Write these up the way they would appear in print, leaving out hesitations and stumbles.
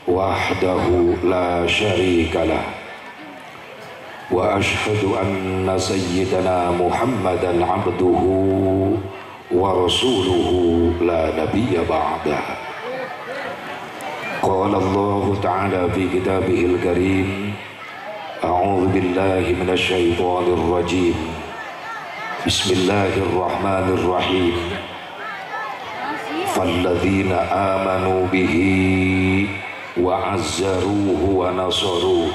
Wahdahu la syarikalah wa ashhadu anna sayyidana Muhammadan abduhu wa rasuluhu la nabiyya ba'dah. Qala Allah ta'ala fi kitabihil karim, a'udzu billahi minasy syaithanir rajim. Bismillahirrahmanirrahim. Falladzina amanu bihi wa 'azzaruhu wa nasaruhu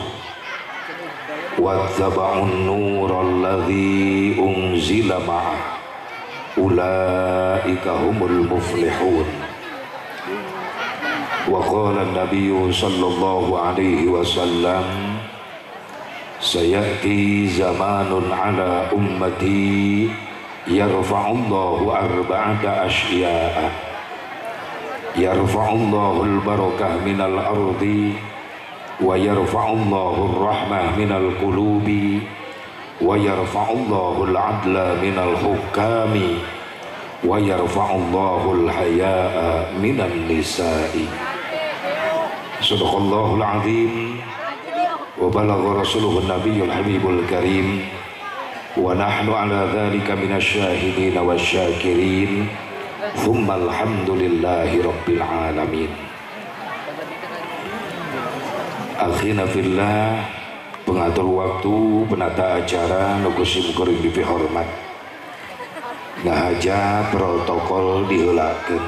wattaba'un nural ladzi unzila ma'ah ulaika humul muflihun. Wa qala an-nabiyyu sallallahu alaihi wasallam, sayati zamanun ala ummati yarfa'ullahu arba'ata asya'a, yarfa'ullahu al-barakah minal ardi wa yarfa'ullahu ar-rahmah minal qulubi wa yarfa'ullahu al-adla minal hukami wa yarfa'ullahu al-haya'a minan nisa'i. Sadaqallahul azim wa balagha rasuluhun nabiyyul habibul karim wa nahnu ala dhalika minasyahidin wasyakirin. Thumma alhamdulillahi rabbil alamin. Akhina fillah, pengatur waktu, penata acara, nu kusim kuring dipihormat. Ngahaja protokol diheulakeun.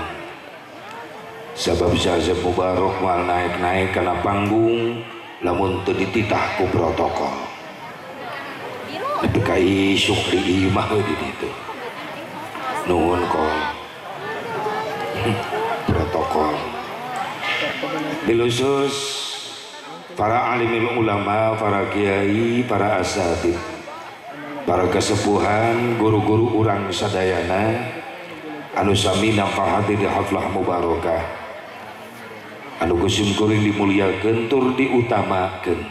Sabab Syekh Mubarok moal naik-naik kana panggung lamun teu dititah ku protokol. Nepi ka isuk di imah we di ditu. Nuhun kol. Protokol. Bilusus para alimil ulama, para kiai, para asatid, para kesepuhan, guru-guru urang sadayana anu sami nafahati di haflah mubarakah, anu kusim kuring dimuliakeun tur diutamakeun.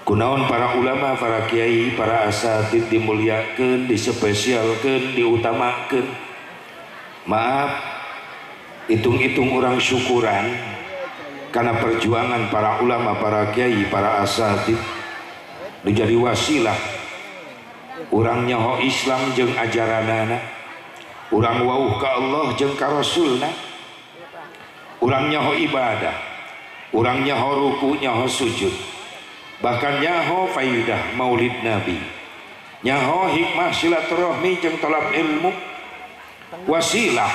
Kunaon para ulama, para kiai, para asatid dimuliakeun, dispesialkeun, diutamakeun. Maaf, hitung-hitung orang syukuran karena perjuangan para ulama, para kiai, para asatid menjadi wasilah urang nyaho Islam jeung ajaranana, urang wauh ka Allah jeung ka Rasulna, urang nyaho ibadah, urang nyaho ruku, nyaho sujud, bahkan nyaho faidah maulid Nabi, nyaho hikmah silaturahmi jeung talab ilmu. Wasilah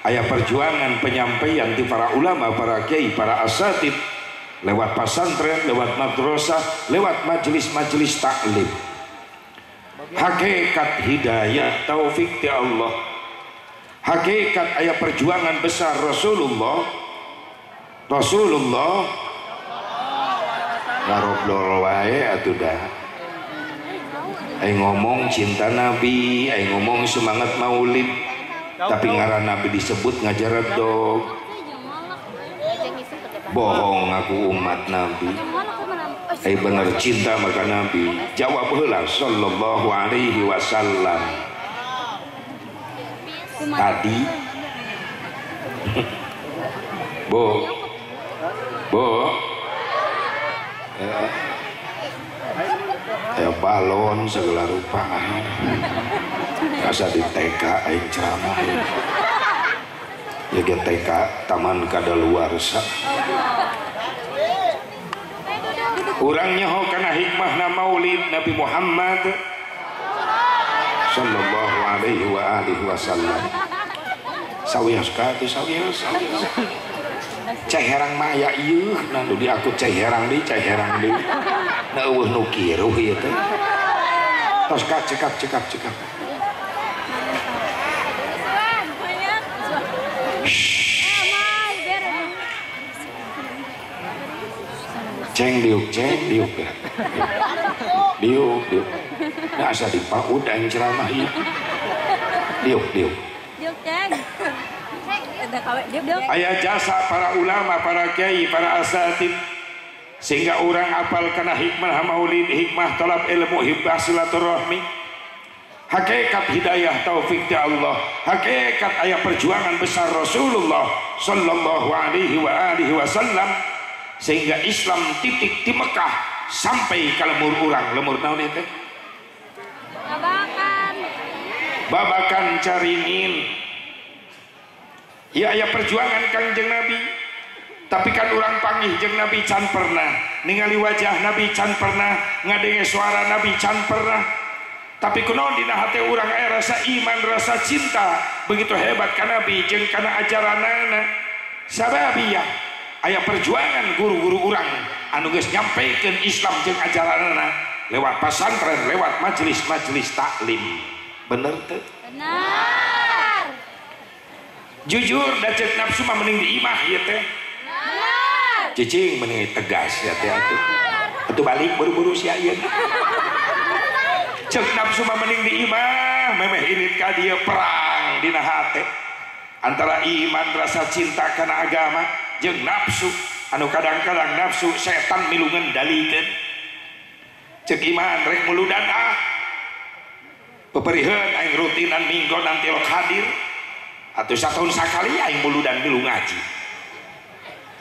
aya perjuangan penyampaian di para ulama, para kiai, para asatid lewat pesantren, lewat madrasah, lewat majelis-majelis taklim. Hakikat hidayah taufik ti Allah, hakikat aya perjuangan besar Rasulullah. Rasulullah ngaroblol wae atuh dah. Aing ngomong cinta Nabi, aing ngomong semangat maulid, tapi ngaran Nabi disebut ngajaran dog. Bohong aku umat Nabi. Bener cinta maka Nabi. Jawab heula sallallahu alaihi wasallam. Tadi Bu, Bu, ya balon segala rupa. Asa di TK aing ceramah. Ya ge TK taman kadaluarsa. Urang nyaho kana hikmahna maulid Nabi Muhammad sallallahu alaihi wa alihi wasallam. Sawios ka atuh sawios, sawios. Cai herang mah aya ieu, nah nu diaku cai herang deui, cai herang deui. Na eueuh nu kiruh ieu teh. Tos ka cekap cekap cekap. Ceng diuk, ceng diuk ya. Diuk, diuk. Nah asa dipaud aing ceramah ieu. Diuk, diuk. Diuk, ceng. Aya jasa para ulama, para kiai, para asatid sehingga orang apal kana hikmah maulid, hikmah talab ilmu, hikmah silaturahmi. Hakikat hidayah taufik ti Allah, hakikat aya perjuangan besar Rasulullah sallallahu alaihi wa alihi wasallam sehingga Islam titik di Mekah sampai ka lemur urang. Lemur naon ieu teh? Babakan. Babakan Caringin. Ya aya perjuangan Kangjeng Nabi. Tapi kan urang panggih jeung Nabi can pernah, ningali wajah Nabi can pernah, ngadenge suara Nabi can pernah. Tapi kunaon dina hate urang aya rasa iman, rasa cinta begitu hebat ka Nabi jeung kana ajaranana. Sababiyah aya perjuangan guru-guru urang anu geus nyampikeun Islam jeung ajaranana lewat pasantren, lewat majelis-majelis taklim. Bener teu? Bener. Jujur da ceuk nafsu mah mending di imah ieu teh. Bener. Cicing mending tegas ya teh atuh. Atuh balik buru-buru sia ieu. Cek nafsu mah mending di imah, memeh irit ka dieu perang dina hate antara iman rasa cinta kana agama jeung nafsu anu kadang-kadang nafsu setan milu ngendalikeun. Cek iman rek muludan ah peperiheun aing rutinan minggon nanti lok hadir atuh satahun sakali aing muludan milu ngaji.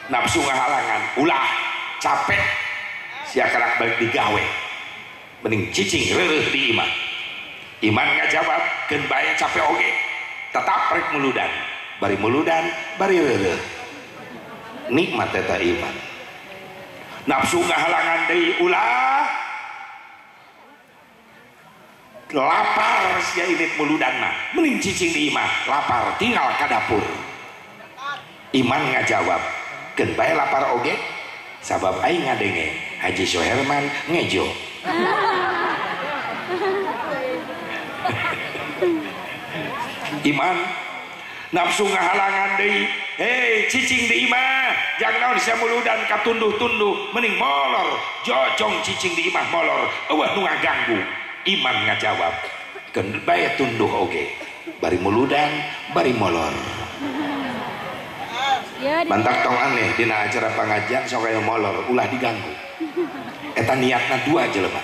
Nafsu ngahalangan ulah capek sia karak balik digawe mending cicing reureuh di imah. Iman ngajawab keun bae capek oge tetap rek muludan, bari muludan bari reureuh. Nikmat eta iman. Nafsu ngahalangan deui ulah lapar sia indit muludan mah mending cicing di imah, lapar tinggal ka dapur. Iman ngajawab keun bae lapar oge sabab aing ngadenge Haji Suherman ngejo. Iman nafsu ngahalangan deui, hei cicing di imah jangan naon sia muludan katunduh-tunduh mending molor jojong cicing di imah molor eueuh nu ngaganggu. Iman ngajawab keun bae tunduh oge bari muludan bari molor. Mantak tong aneh dina acara pangajian sok aya molor ulah diganggu. Eta niatna dua jelema.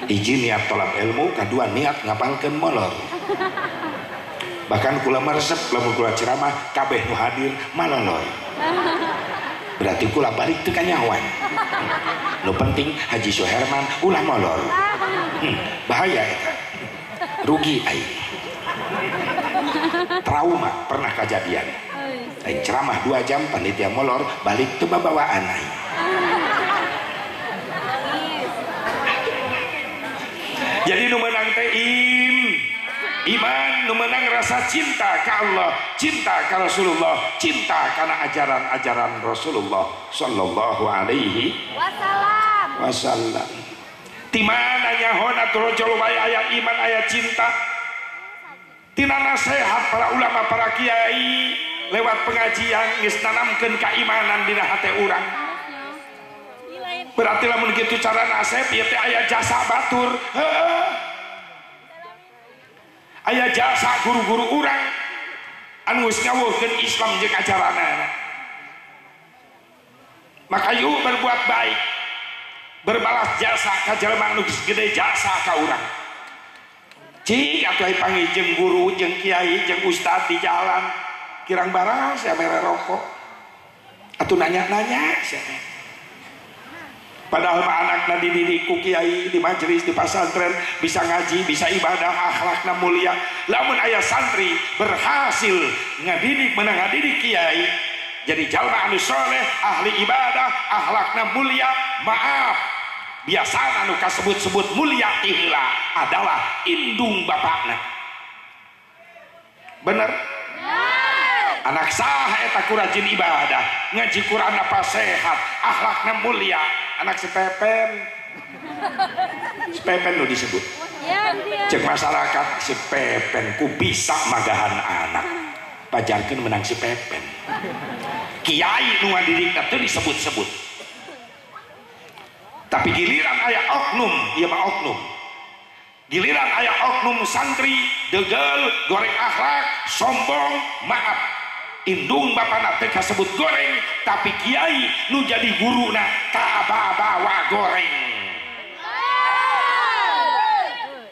Hiji niat tolak ilmu, kadua niat ngapangkeun molor. Bahkan kula meresep lamun kula ceramah kabeh nu hadir malolor. Berarti kula balik teu kanyahoan. Nu penting Haji Suherman ulah molor. Bahaya eta. Rugi aing. Trauma pernah kejadian. Aing ceramah 2 jam panitia molor balik teu babawaan aing. Jadi nu menang teh iman, nu menang rasa cinta ka Allah, cinta ka Rasulullah, cinta kana ajaran-ajaran Rasulullah sallallahu alaihi wasallam. Ti mana nyahona atuh rojol wae aya iman aya cinta? Tina nasihat para ulama, para kiai lewat pengajian geus nanamkeun keimanan dina hate urang. Berarti lamun kitu cara nasib ieu teh aya jasa batur. Heuh. Aya jasa guru-guru urang anu geus ngawuhkeun Islam jeung ajaranana. Maka yuk berbuat baik, berbalas jasa ka jelema anu geus gede jasa ka urang. Cik atuh ai panggih jeung guru, jeung kiai, jeung ustad di jalan, kirang barang sia mere rokok. Atuh nanya-nanya sia. Padahal mah anakna dididik ku kiai di majelis di pasantren bisa ngaji bisa ibadah akhlakna mulia. Lamun aya santri berhasil ngadidik menang ngadidik kiai jadi jalma anu soleh ahli ibadah akhlakna mulia, maaf biasana anu kasebut-sebut mulia ti heula adalah indung bapakna. Bener? Anak saha eta ku rajin ibadah ngaji Quran apa sehat akhlakna mulia. Anak si Pepen, si Pepen lo disebut. Cek masyarakat si Pepen ku bisa magahan anak, pajarkeun menang si Pepen. Kiai nu ngadidikna teu disebut-sebut. Tapi giliran aya oknum, ieu mah oknum. Giliran aya oknum santri degel, goreng akhlak, sombong, maaf. Indung bapana teu kasebut goreng, tapi kiai nu jadi guruna kababawa goreng.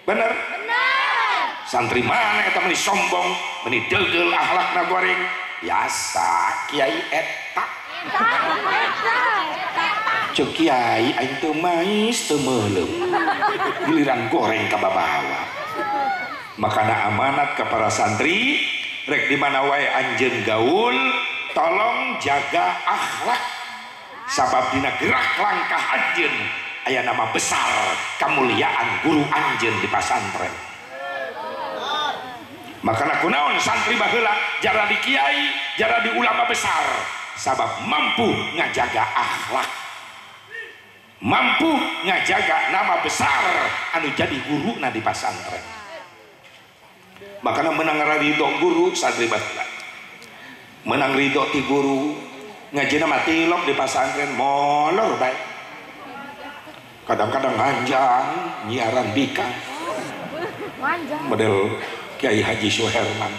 Bener? Bener. Santri mana eta meni sombong, meni deugeul akhlakna goreng. Biasa kiai eta. Cek kiai aing teu mais teu meuleum. Giliran goreng ka babawa. Makana amanat ka para santri, rek di mana wae anjeun gaul, tolong jaga akhlak. Sabab dina gerak langkah anjeun aya nama besar kemuliaan guru anjeun di pasantren. Makana kunaon santri baheula jara di kiai, jara di ulama besar, sabab mampu ngajaga akhlak, mampu ngajaga nama besar anu jadi guruna di pasantren. Makana menang ridho guru santri baheula, menang ridho ti guru. Ngajina mah tilok di pasantren molor bae. Kadang-kadang nganjang nyiaran bika. Model Kiai Haji Suherman.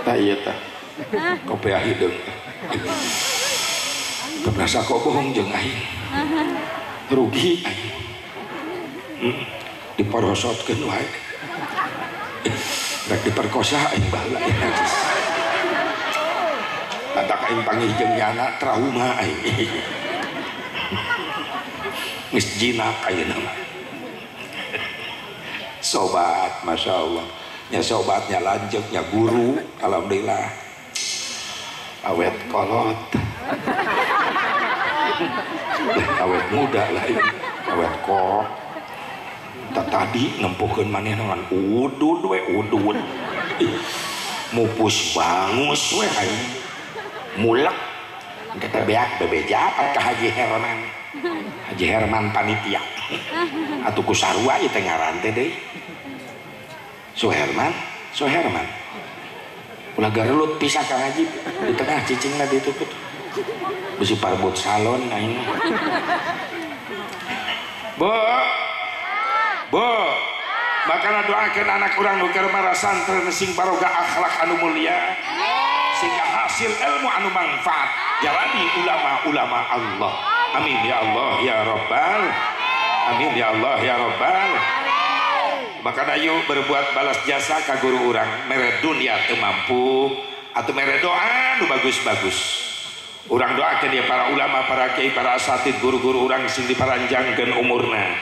Tah ieu tah. Kopiah hideung. Teu berasa kok bohong jeung aing. Rugi aing. Diporosotkeun wae. Rek diperkosa aing baheula najis. Tatak aing panggih jeung nyana trauma aing. Geus jinak ayeuna mah. Sobat, Masya Allah. Nya sobatnya lanjut, nya guru, alhamdulillah. Awet kolot. Awet muda lah ini. Awet kok. Tadi nempuhkeun manehna ngan udud we udud. Mupus bangus we aing. Mulek kita beak bebeja ka Haji Herman. Haji Herman panitia. Atuh ku sarua ieu teh ngaran teh deui. Suherman, Suherman. Ulah garelut pisah Kang Haji di tengah cicingna ditutup. Besi parbot salon aing. Bu. Bu. Makana doakeun anak urang nu keur marasantren sing baroga akhlak anu mulia. Sehingga hasil ilmu anu manfaat jalani ulama-ulama Allah. Amin ya Allah ya Rabbal. Amin ya Allah ya Rabbal. Maka ayo berbuat balas jasa ka guru urang, mere dunia teu mampu atau mere doa nu bagus-bagus. Urang doakeun ya para ulama, para kiai, para asatid, guru-guru urang sing diparanjangkeun umurna.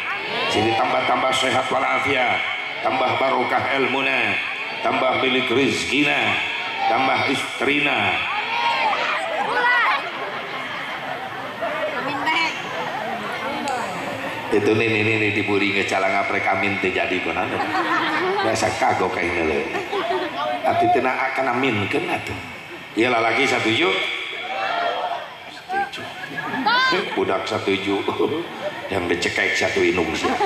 Sing ditambah-tambah sehat walafiat, tambah barokah ilmuna, tambah milik rezekina, tambah istrina. Itu nih diburi ngecalang aprek amin teu jadi kunaon. Biasa kagok aing leuleuh. Atuh teu akan aminkeun atuh. Ieu lalaki satuju? Setuju. Budak satuju. Yang dicekek satu inung sia.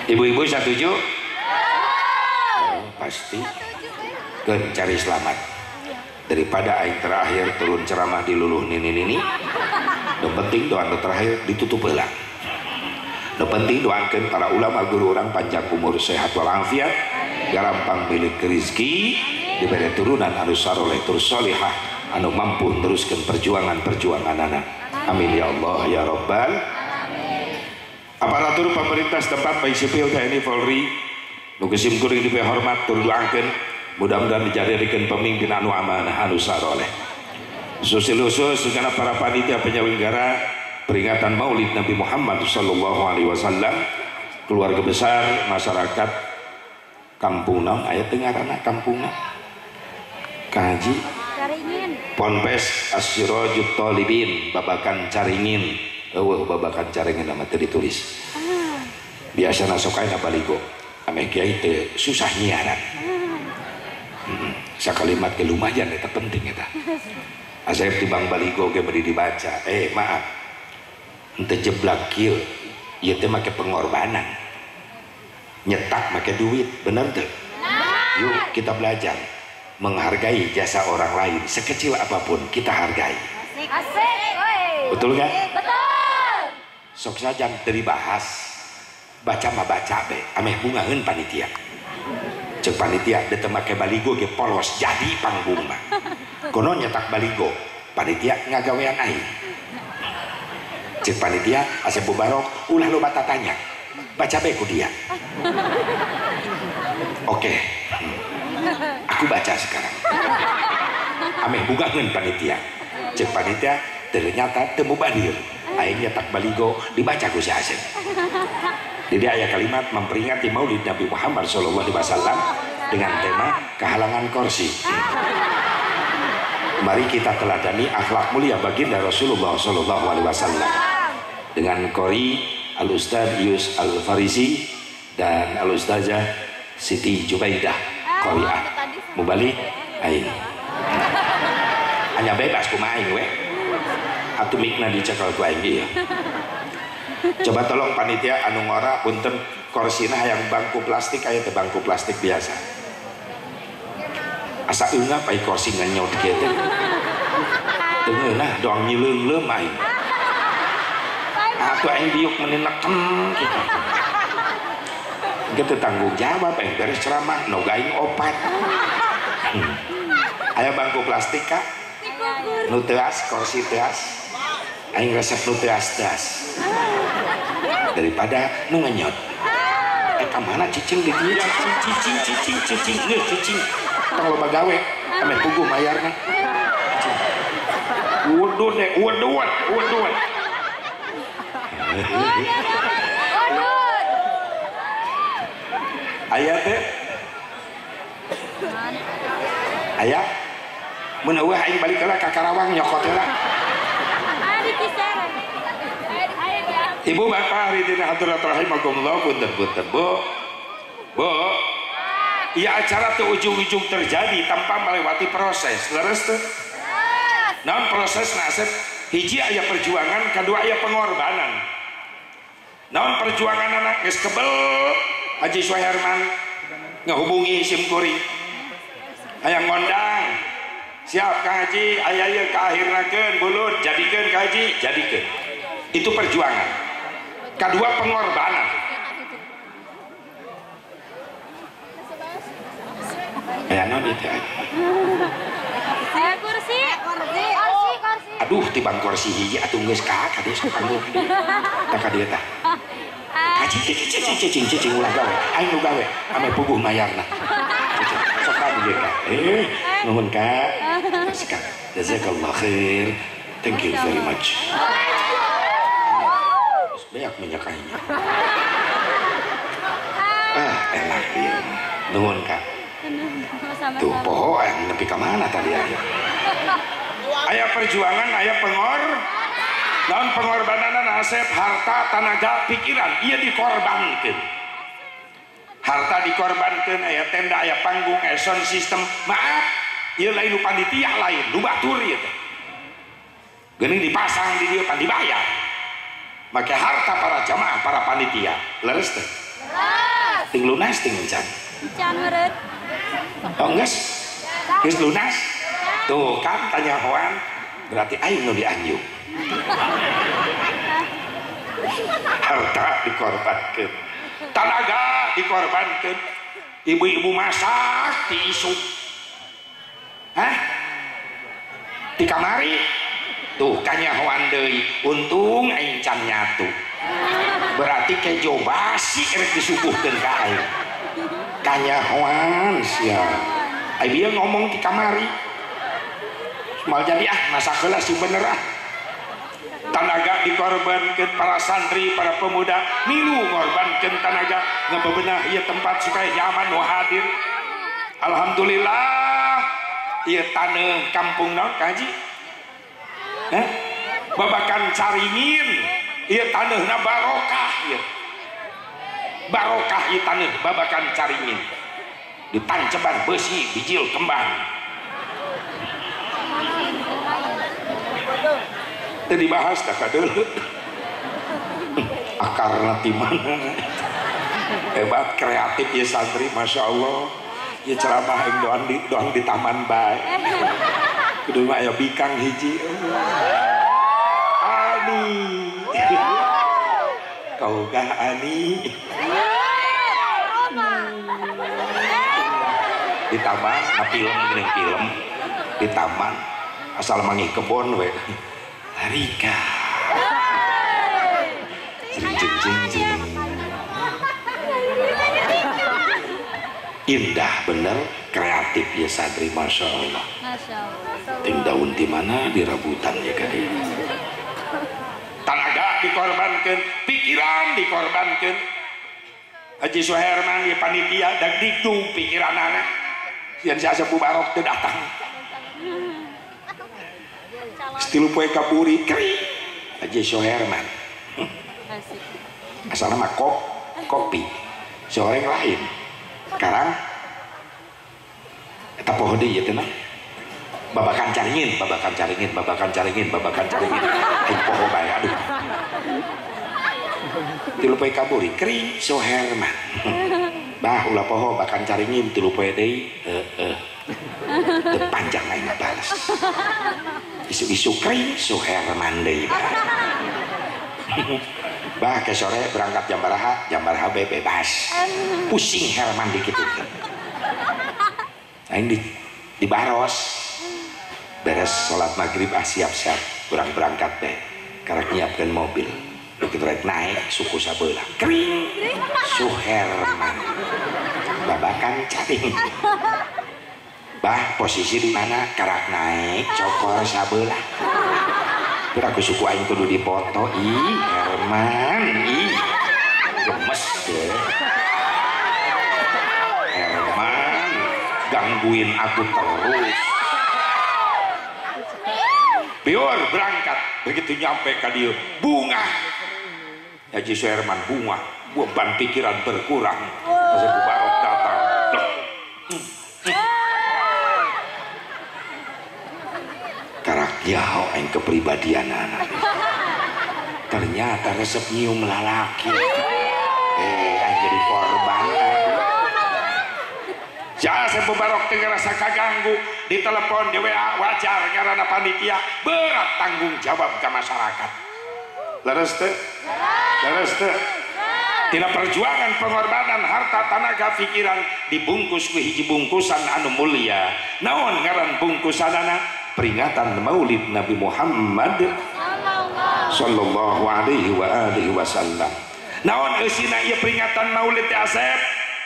Ibu-ibu satuju? Oh, pasti. Keun cari selamat. Daripada aing terakhir turun ceramah di luluh nini-nini. Nu penting doa nu terakhir ditutup heula. Nu penting doakeun para ulama guru urang panjang umur sehat walafiat, garampang milik rezeki, diberi turunan anu saroleh tur solihah, anu mampu teruskeun perjuangan-perjuanganana. Amin ya Allah ya Rabbal. Aparatur pemerintah setempat baik sipil TNI Polri nu geus kuring dipihormat tur doakeun mudah-mudahan dijadikan pemimpin anu amanah anu saroleh. Khusus karena para panitia penyelenggara peringatan Maulid Nabi Muhammad Sallallahu Alaihi Wasallam, keluarga besar masyarakat kampung naon aya teu ngaranna kampungna Kaji Caringin, Ponpes As-Sirajut Talibin Babakan Caringin. Eueuh Babakan Caringin nama teu ditulis. Biasana sok aya baligo ameh kiai teu susah nyiaran. Sakalimat ge lumayan eta penting eta. Asep tibang baligo ge bari dibaca. Maaf. Henteu jeblak kieu. Ieu teh make pengorbanan. Nyetak make duit, bener teu? Yuk kita belajar menghargai jasa orang lain sekecil apapun kita hargai. Asik. Betul nggak? Betul. Sok saja teu dibahas. Baca mah baca be, ameh bungaheun panitia. Cek panitia teu make baligo ge polos jadi panggung mah. Kono nyetak baligo, panitia ngagawean aing. Cek panitia asep bubarok ulah loba tatanya. Baca bae ku dia. Oke. Aku baca sekarang. Ameh bugaheun panitia. Cek panitia ternyata teu mubadir. Aing nyetak baligo dibaca ku si Asep. Jadi aya kalimat memperingati Maulid Nabi Muhammad sallallahu alaihi wasallam dengan tema kehalangan kursi. Mari kita teladani akhlak mulia baginda Rasulullah sallallahu alaihi wasallam dengan qori Al Ustaz Yus Al Farisi dan Al Ustazah Siti Jubaidah qoriah. Mubalik aing. Hanya bebas kumaha aing we. Atuh mikna dicekal ku aing ieu. Coba tolong panitia anu ngora punten korsina hayang bangku plastik aya teh bangku plastik biasa. Asa eungap ai kursi ngenyot kieu teh. Teu ngeunah doang nyileungleum aing. Atuh aing diuk meuni neken kitu. Kitu tanggung jawab aing beres ceramah nu aing opat. Aya bangku plastik Kak? Nu teuas kursi teuas. Aing resep nu teas-teas daripada nu ngenyot. Ka mana cicing di dieu cicing cicing cicing cicing geus cicing tong loba gawe ame puguh mayarna. Waduh deh, waduh waduh. Aya teh? Aya? Mun eueuh aing balik heula ka Karawang nyokot heula. Ibu bapak hadirin hadirat rahimakumullah, punten-punten Bu. Bu. Ya acara tuh ujung-ujung terjadi tanpa melewati proses. Leres teu? Naon proses nasib? Hiji aya perjuangan, kedua aya pengorbanan. Naon perjuangan anak geus kebel Haji Suherman ngehubungi sim kuring. Hayang ngondang. Siap Kang Haji, aya ieu kaahirnakeun bulut, jadikeun Kang Haji, jadikeun. Itu perjuangan. Kedua pengorbanan. Ya non itu. Kursi, kursi, kursi. Aduh, tibang kursi hiji atuh geus ka ka dieu sok panggung. Tah ka dieu tah. Cicing cicing cicing cicing ulah gawe. Aing nu gawe, ame puguh mayarna. Sok ka dieu ka. Nuhun Kak. Kasih Kak. Jazakallah khair. Thank you very much. Banyak minyak aingnya. Ah, enak ya. Nuhun Kak. Tuh poho yang nepi ka mana tadi aya. Aya perjuangan, aya pengor. Naon pengorbanan asep harta, tenaga, pikiran, ieu dikorbankeun. Harta dikorbankeun, aya tenda, aya panggung, aya sound system. Maaf, ieu lain nu panitia lain, nu batur ieu teh. Geuning dipasang di dieu pan dibayar. Make harta para jamaah, para panitia. Leres teh? Leres. Ting lunas ting encan. Encan meureun. Oh geus? Geus lunas? Tuh kan tanya hoan, berarti aing nu dianjuk. Harta dikorbankeun, tenaga dikorbankeun, ibu-ibu masak ti isuk. Hah? Di kamari? Tuh kanyahoan deui, untung aing can nyatu. Berarti kejo basi rek disuguhkeun ka aing. Kanyahoan sia. Aing bieu ngomong di kamari. Mal jadi ah masak heula sih bener ah. Tenaga dikorbankeun para santri, para pemuda milu ngorbankeun tenaga ngabebenah ieu tempat supaya nyaman nu hadir. Alhamdulillah ieu taneuh kampung naon Ka Haji? Hah? Babakan Caringin ieu taneuhna barokah ieu. Barokah ieu taneuh babakan Caringin. Ditanceban beusi bijil kembang. Teu dibahas dah kadeuleu. Akarna ti mana? Hebat kreatif ya santri, Masya Allah. Ya ceramah aing doang di taman bae. Kudu mah aya bikang hiji. Ani. Kau kah Ani? Di taman, na film geuning film. Di taman asal mangih kebon we. Rika. Jeng jeng jeng jeng. Indah bener, kreatif ya santri, masya Allah. Masya Allah. Ting daun di mana di rambutan ya kali. Tenaga dikorbankan, pikiran dikorbankan. Haji Suherman ya panitia dan dikdung pikiran anak. Yang si Asep Mubarok teu datang. Tilu poe kaburi kering. Haji Suherman. Asalna mah kopi. Seorang lain. Sekarang eta poho deui ieu teh babakan caringin, babakan caringin, babakan caringin, babakan caringin. Aing poho bae aduh. Tilu poe kaburi kering Suherman. Bah ulah poho bakan caringin tilu poe deui heeh. Teu panjang aing ngabales. Isu-isu kering Suherman deui. Bah ke sore berangkat jam baraha bebas. Pusing Herman dikitukeun. Aing di Baros. Beres sholat maghrib ah siap-siap urang berangkat teh. Karek nyiapkeun mobil. Begitu rek naik suku sabelah. Kering Suherman. Babakan caring. Bah posisi di mana karak naik cokor sabelah. Terus aku suku aing kudu dipoto, ih Herman, ih gemes deh. Herman gangguin aku terus. Biar berangkat, begitu nyampe ke dia bunga. Haji Suherman bunga, beban pikiran berkurang. Pas aku barok datang. Karak jauh aing kepribadian anak. Ternyata resep nyium lalaki. Aing jadi korban. Jasa Mubarok teu ngarasa kaganggu, di telepon, di WA wajar karena panitia berat tanggung jawab ke masyarakat. Leres teu? Leres teu? Tina perjuangan pengorbanan harta tenaga pikiran dibungkus ku hiji bungkusan anu mulia. Naon ngaran bungkusanana? Peringatan Maulid Nabi Muhammad sallallahu alaihi wa alihi wasallam. Naon eusina ieu peringatan Maulid teh Asep?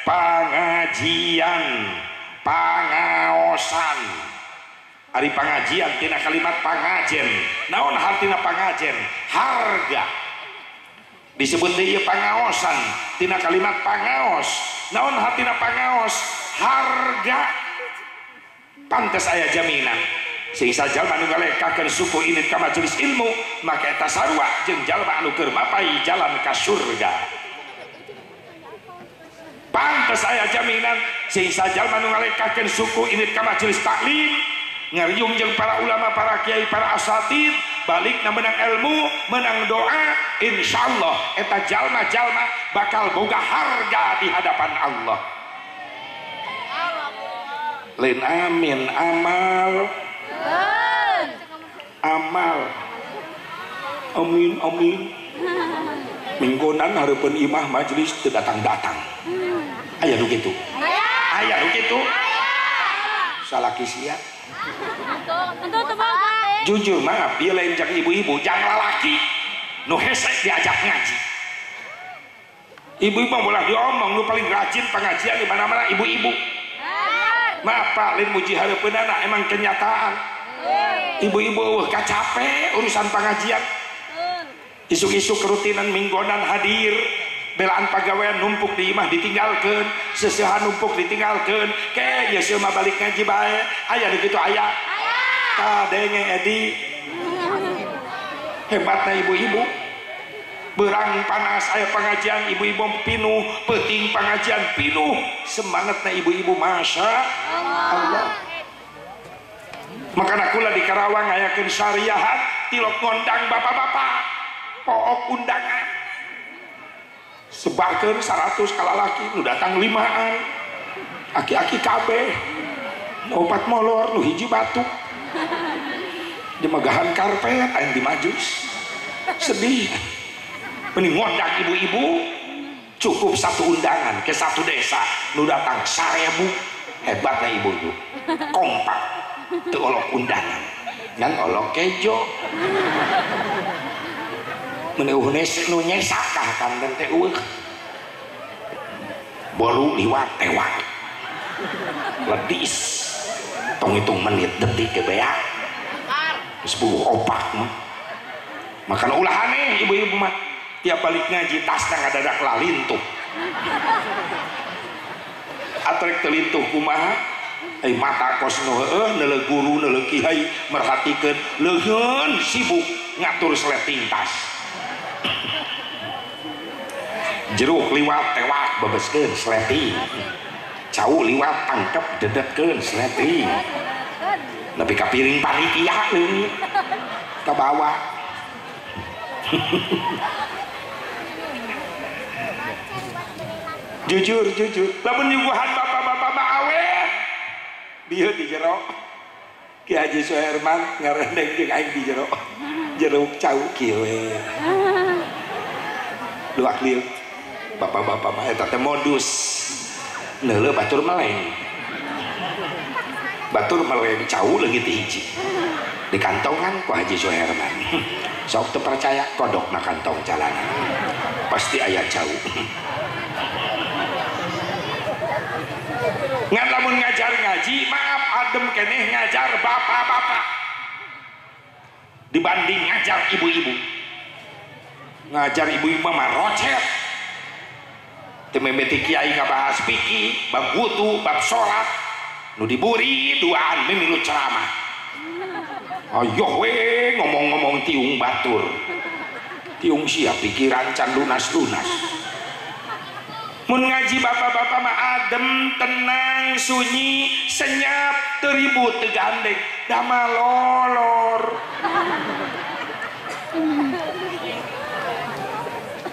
Pangajian, pangaosan. Ari pangajian tina kalimat pangajen. Naon hartina pangajen? Harga. Disebut deui pangaosan tina kalimat pangaos. Naon hartina pangaos? Harga. Pantes aya jaminan. Sing sajalma anu ngalekakeun suku init ka majelis ilmu maka eta sarua jeung jalma anu keur mapai jalan ka surga. Pantes aya jaminan sing sajalma anu ngalekakeun suku init ka majelis taklim ngariung jeung para ulama, para kiai, para asatid, balikna menang ilmu, menang doa, insyaallah eta jalma-jalma bakal boga harga di hadapan Allah. Lain amin amal. Amal amin amin minggonan hareupeun imah majelis teu datang-datang. Aya nu kitu? Aya nu kitu? Salaki sia. Jujur maaf, dia lain jang ibu-ibu, jang lalaki nu hese diajak ngaji. Ibu-ibu bolah diomong nu paling rajin pengajian di mana-mana ibu-ibu. Maaf Pak, lain muji hareupeunana emang kenyataan. Ibu-ibu eueuh kacape urusan pengajian. Isuk-isuk kerutinan minggonan hadir, belaan pagawean numpuk di imah ditinggalkeun, seseuhan numpuk ditinggalkeun, ke ye seueuh mah balik ngaji bae. Aya nu kitu aya? Kadenge Edi. Hebatna ibu-ibu. Berang panas aya pengajian ibu-ibu pinuh, peuting pengajian pinuh. Semangatna ibu-ibu masya Allah. Makana kula di Karawang ayakeun syariahan tilok ngondang bapak-bapak pook undangan sebarkeun 100 kalalaki nu datang 5an aki-aki kabeh nu 4 molor nu hiji batuk dimegahan karpet aing di majlis sedih. Mending ngondang ibu-ibu cukup satu undangan ke satu desa nu datang 1000. Hebatnya ibu-ibu kompak teu olok undangan ngan olok kejo meneuh nu nyesakah kanten teh eueuh bolu liwat tewak. Ledis. Tong hitung menit detik ge beak. Geus bubuh opak mah. Makan ulah aneh ibu-ibu mah. Tiap balik ngaji tasna ngadadak lalintuh. Atrek teu lintuh kumaha? Ai mata kos nu heueuh neuleuh guru neuleuh kiai merhatikeun leungeun sibuk ngatur sleting tas. Jeruk liwat tewak bebeskeun sleting. Cau liwat tangkep dedetkeun sleting. Nepi ka piring panitia leungit ka bawah. Jujur jujur lamun nyuguhan bapak-bapak mah awet bieu di jero. Ki Haji Suherman ngarendeng jeung aing di jero. Jeruk cau kieu we. Luak lieu. Bapak-bapak mah eta teh modus. Neuleuh batur meleng. Batur meleng cau leungit hiji. Di kantongan ku Haji Suherman. Sok teu percaya kodok na kantong calana. Pasti aya cau. Ngan lamun ngajar ngaji, maaf adem keneh ngajar bapak-bapak dibanding ngajar ibu-ibu. Ngajar ibu-ibu mah rocet. Teu mimiti kiai ngabahas fikih, bab wudu, bab salat, nu diburi duaan mimilu ceramah. Ayoh we ngomong-ngomong tiung batur. Tiung sia pikiran can lunas-lunas. Mun ngaji bapak-bapak mah adem, tenang, sunyi, senyap, teu ribut, teu gandeng, da mah lolor.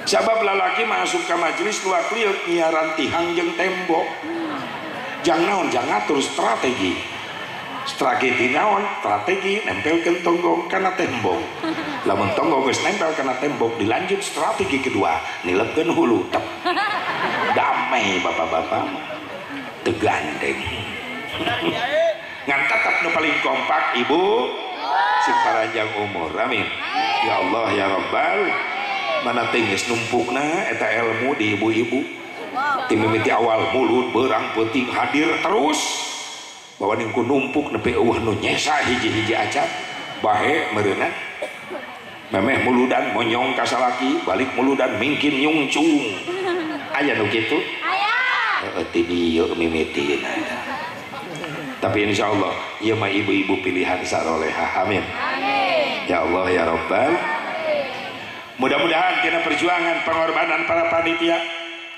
Sabab lalaki masuk ke majelis luak liuk nyiaran tihang jeung tembok. Jang naon jang ngatur strategi. Strategi naon? Strategi nempelkeun tonggong kana tembok. Lamun tonggong geus nempel kana tembok dilanjut strategi kedua, nilepkeun hulu tep. Damai bapak-bapak teu gandeng. Ngan tetep nu paling kompak ibu sing paranjang umur. Amin. Ya Allah ya Rabbal. Mana teh geus numpukna eta ilmu di ibu-ibu. Ti mimiti awal mulut berang peuting hadir terus. Bawa ningku numpuk nepi eueuh nu nyesa hiji-hiji acan bahe meureunna. Memeh muludan monyong ka salaki, balik muludan mingkin nyungcung. Aya nu kitu? Aya. Heueuh ti dieu mimitina. Tapi insyaallah ieu mah ibu-ibu pilihan sarolehah. Amin. Amin. Ya Allah ya Rabbal. Mudah-mudahan tina perjuangan pengorbanan para panitia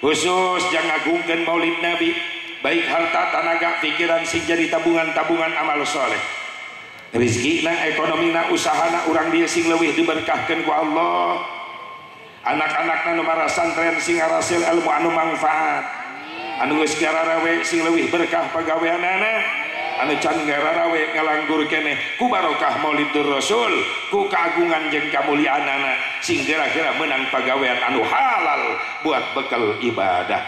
khusus yang ngagungkeun Maulid Nabi, baik harta, tenaga, pikiran sing jadi tabungan-tabungan amal soleh. Rizkina, ekonomina, usahana urang dieu sing leuwih diberkahkeun ku Allah. Anak-anakna nu marasantren sing ngarasil ilmu anu mangfaat. Anu geus gararawe sing leuwih berkah pagaweanana. Anu can gararawe ngalanggur keneh ku barokah Maulidur Rasul, ku keagungan jeung kamuliaanana sing gara-gara menang pagawean anu halal buat bekal ibadah.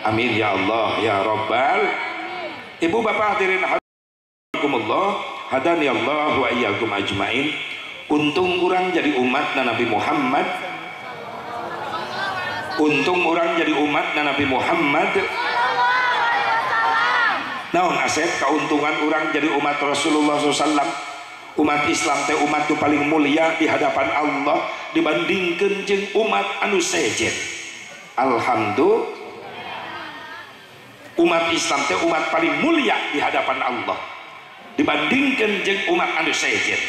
Amin ya Allah ya Rabbal. Ibu bapak hadirin hadrakumullah, hadani Allah wa iyyakum ajmain. Untung urang jadi umat Nabi Muhammad. Untung urang jadi umat Nabi Muhammad. Naon asep keuntungan urang jadi umat Rasulullah SAW. Umat Islam teh umat nu paling mulia di hadapan Allah dibandingkeun jeung umat anu sejen. Alhamdulillah. Umat Islam teh umat paling mulia di hadapan Allah dibandingkan jeung umat anu sejen.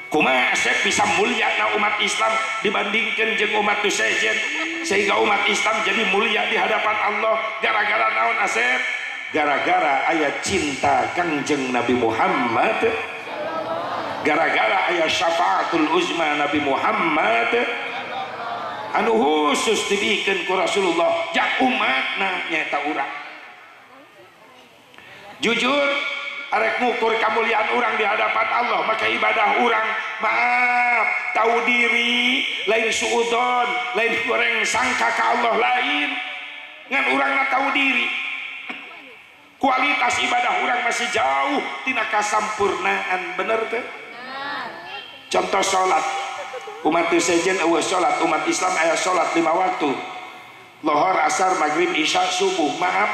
Kumaha asep bisa mulia na umat Islam dibandingkan jeung umat nu sejen sehingga umat Islam jadi mulia di hadapan Allah gara-gara naon asep? Gara-gara aya cinta Kangjeng Nabi Muhammad, gara-gara aya syafaatul uzma Nabi Muhammad anu khusus dibikeun ku Rasulullah jak umatna nyaeta urang. Jujur arek ngukur kemuliaan urang di hadapan Allah maka ibadah urang maaf tahu diri lain suudon lain goreng sangka ka Allah lain ngan urangna tahu diri. Kualitas ibadah urang masih jauh tina kasampurnaan, bener teh? Contoh salat, umat sejen eueuh salat, umat Islam aya salat 5 waktu. Lohor, asar, maghrib, isya, subuh. Maaf,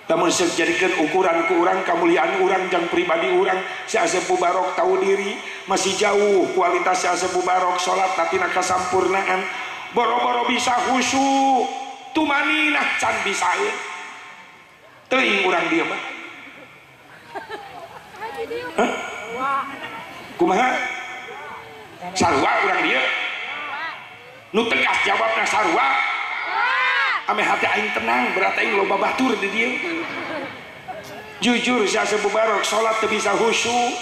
Lamun jadikeun ukuran ku urang kamuliaan urang jang pribadi urang si Asep Mubarok tahu diri masih jauh kualitas si Asep Mubarok salat tina kasampurnaan boro-boro bisa khusyuk tumaninah can bisaeun teuing urang dieu mah. Hah? Kumaha? Sarua urang dieu? Nu tegas jawabna sarua. Ame hati aing tenang berarti aing loba batur di dieu. Jujur si Asep Mubarok salat teu bisa khusyuk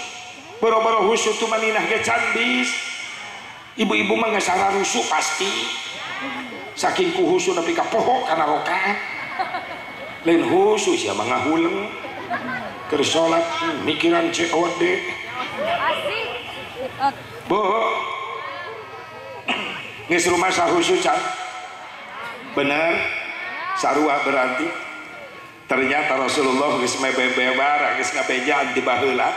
boro-boro khusyuk tumaninah ge can bis. Ibu-ibu mah geus rusuh pasti saking ku khusyuk nepi ka poho kana rakaat lain khusyuk sia mah ngahuleng keur salat mikiran COD. Asik. Bu geus rumasa khusyuk can bener sarua berarti ternyata Rasulullah geus mebebebar geus ngabejaan ti baheula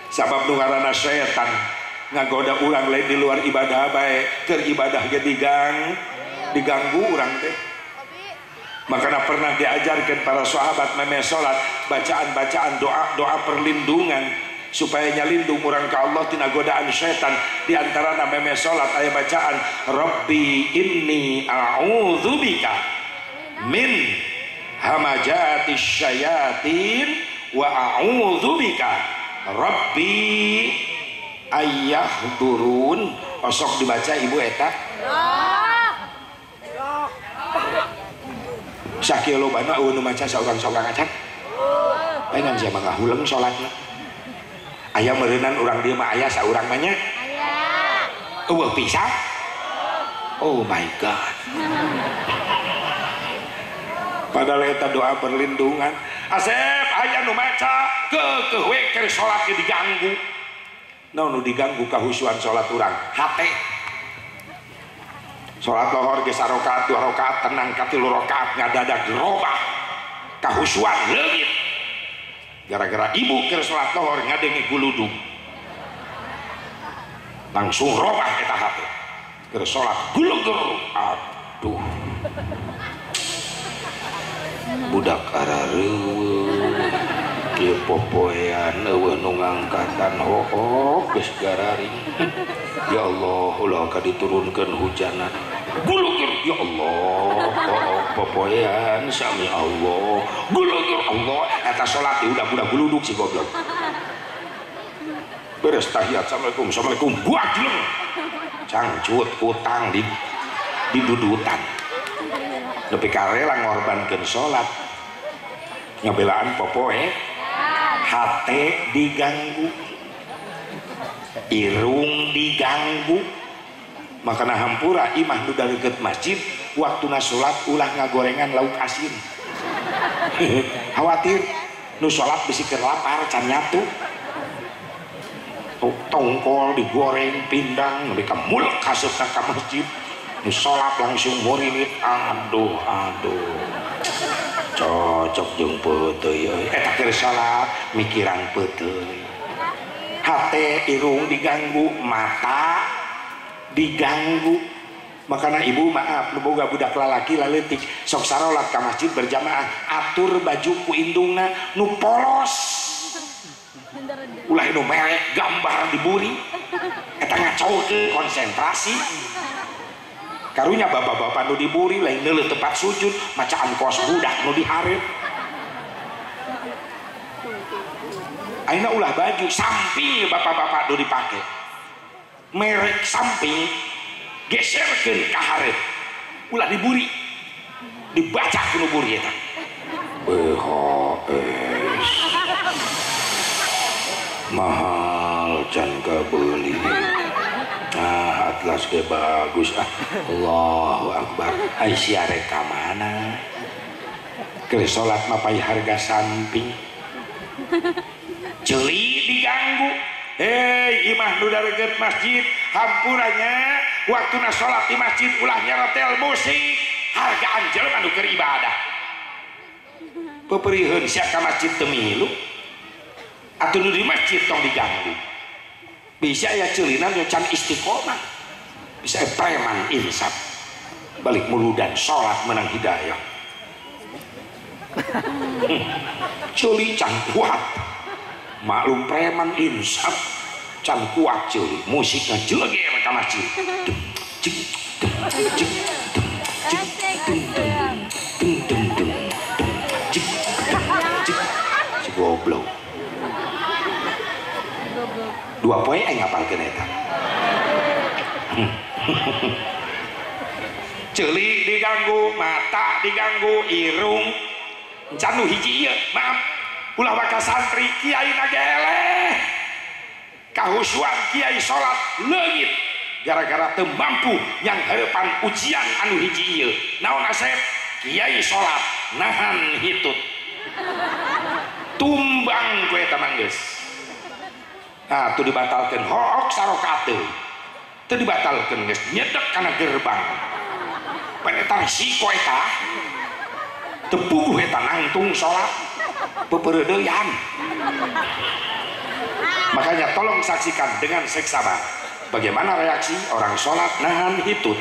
sabab nu ngaranna setan ngagoda urang lain di luar ibadah bae keur ibadah ge diganggu urang teh. Makana pernah diajarkan para sahabat meme salat bacaan-bacaan doa-doa perlindungan supaya nyalindung urang ka Allah tina godaan setan. Di antarana meme salat aya bacaan Rabbi inni a'udzubika min hamajati syayatin wa a'udzubika Rabbi ayyahdurun. Osok dibaca ibu eta sakieu lobana eueuh nu maca saurang-saurang acan pengen sia mah ngahuleng salatna aya meureunan urang dieu mah aya saurang mah nya aya eueuh pisan. Oh my god. Padahal eta doa perlindungan. Asep aya nu maca keukeuh we keur salat ge diganggu. Naon nu diganggu kahusuan salat urang? Hate. Salat lohor ge sarakaat dua rakaat tenang ka tilu rakaat ngadadak robah. Kahusuan leungit. Gara-gara ibu keur salat lohor ngadenge guludug. Langsung robah eta hate. Keur salat gulugur. Aduh. Budak arareuweung kieu popoean eueuh nu ngangkatan hook geus gararing. Ya Allah ulah ka diturunkeun hujanan gulugur ya Allah hook popoean sami Allah gulugur Allah eta salat di udah-udah guludug si goblok. Beres tahiyat assalamualaikum assalamualaikum gua jeleng cangcut utang di dudutan nepi ka rela ngorbankeun salat ngabelaan popoe hate diganggu irung diganggu. Makana hampura imah nu deukeut masjid waktuna salat ulah ngagorengan lauk asin. Khawatir nu salat bisi keur lapar can nyatu tongkol digoreng pindang nepi ka mulek kasupna ka masjid nu salat langsung murid. Aduh aduh cocok jeung peuteuy euy eta keur salat mikiran peuteuy. Hate irung diganggu mata diganggu. Makana ibu maaf nu boga budak lalaki laleutik sok sarolat ka masjid berjamaah atur baju ku indungna nu polos ulah nu merek gambar diburi eta ngacaukeun konsentrasi. Karunya bapak-bapak nu diburi lain neuleuh tempat sujud macaan kos budak nu dihareup. Ayeuna ulah baju samping bapak-bapak nu dipake merek samping geserkeun ka hareup ulah diburi dibaca ku nu buri eta BHS mahal can kabeuli. Ah, atlas ge bagus ah. Allahu akbar. Ai sia rek ka mana? Keur salat mah pai harga samping. Ceuli diganggu. Hei imah nu dareukeut masjid hampuranya waktuna salat di masjid ulah nyeretel musik hargaan jelema nu keur ibadah. Peperiheun sia ka masjid teu milu. Atuh nu di masjid tong diganggu. Bisa ya ceulina nu can istiqomah bisa preman insaf balik muludan salat menang hidayah. Ceuli can kuat. Maklum preman insaf can kuat ceuli. Musikna jeleger ka masjid. Dem cik dem cik dem cik dem dem dem dem dem cik dem cik. Si goblok. Dua poe aing ngapalkeun eta. Ceuli diganggu, mata diganggu, irung can nu hiji ieu, maaf. Ulah waka santri kiai nageleh. Kahusuan kiai salat leungit gara-gara teu mampu yang harapan ujian anu hiji ieu. Naon Asep? Kiai salat nahan hitut. Tumbang ku eta mah geus. Nah, tuh dibatalkan hook sarokate. Teu dibatalkeun geus nyedek kana gerbang. Pan eta resiko eta. Teu puguh eta nangtung salat pepereudeuyan. Makanya tolong saksikan dengan seksama bagaimana reaksi orang salat nahan hitut.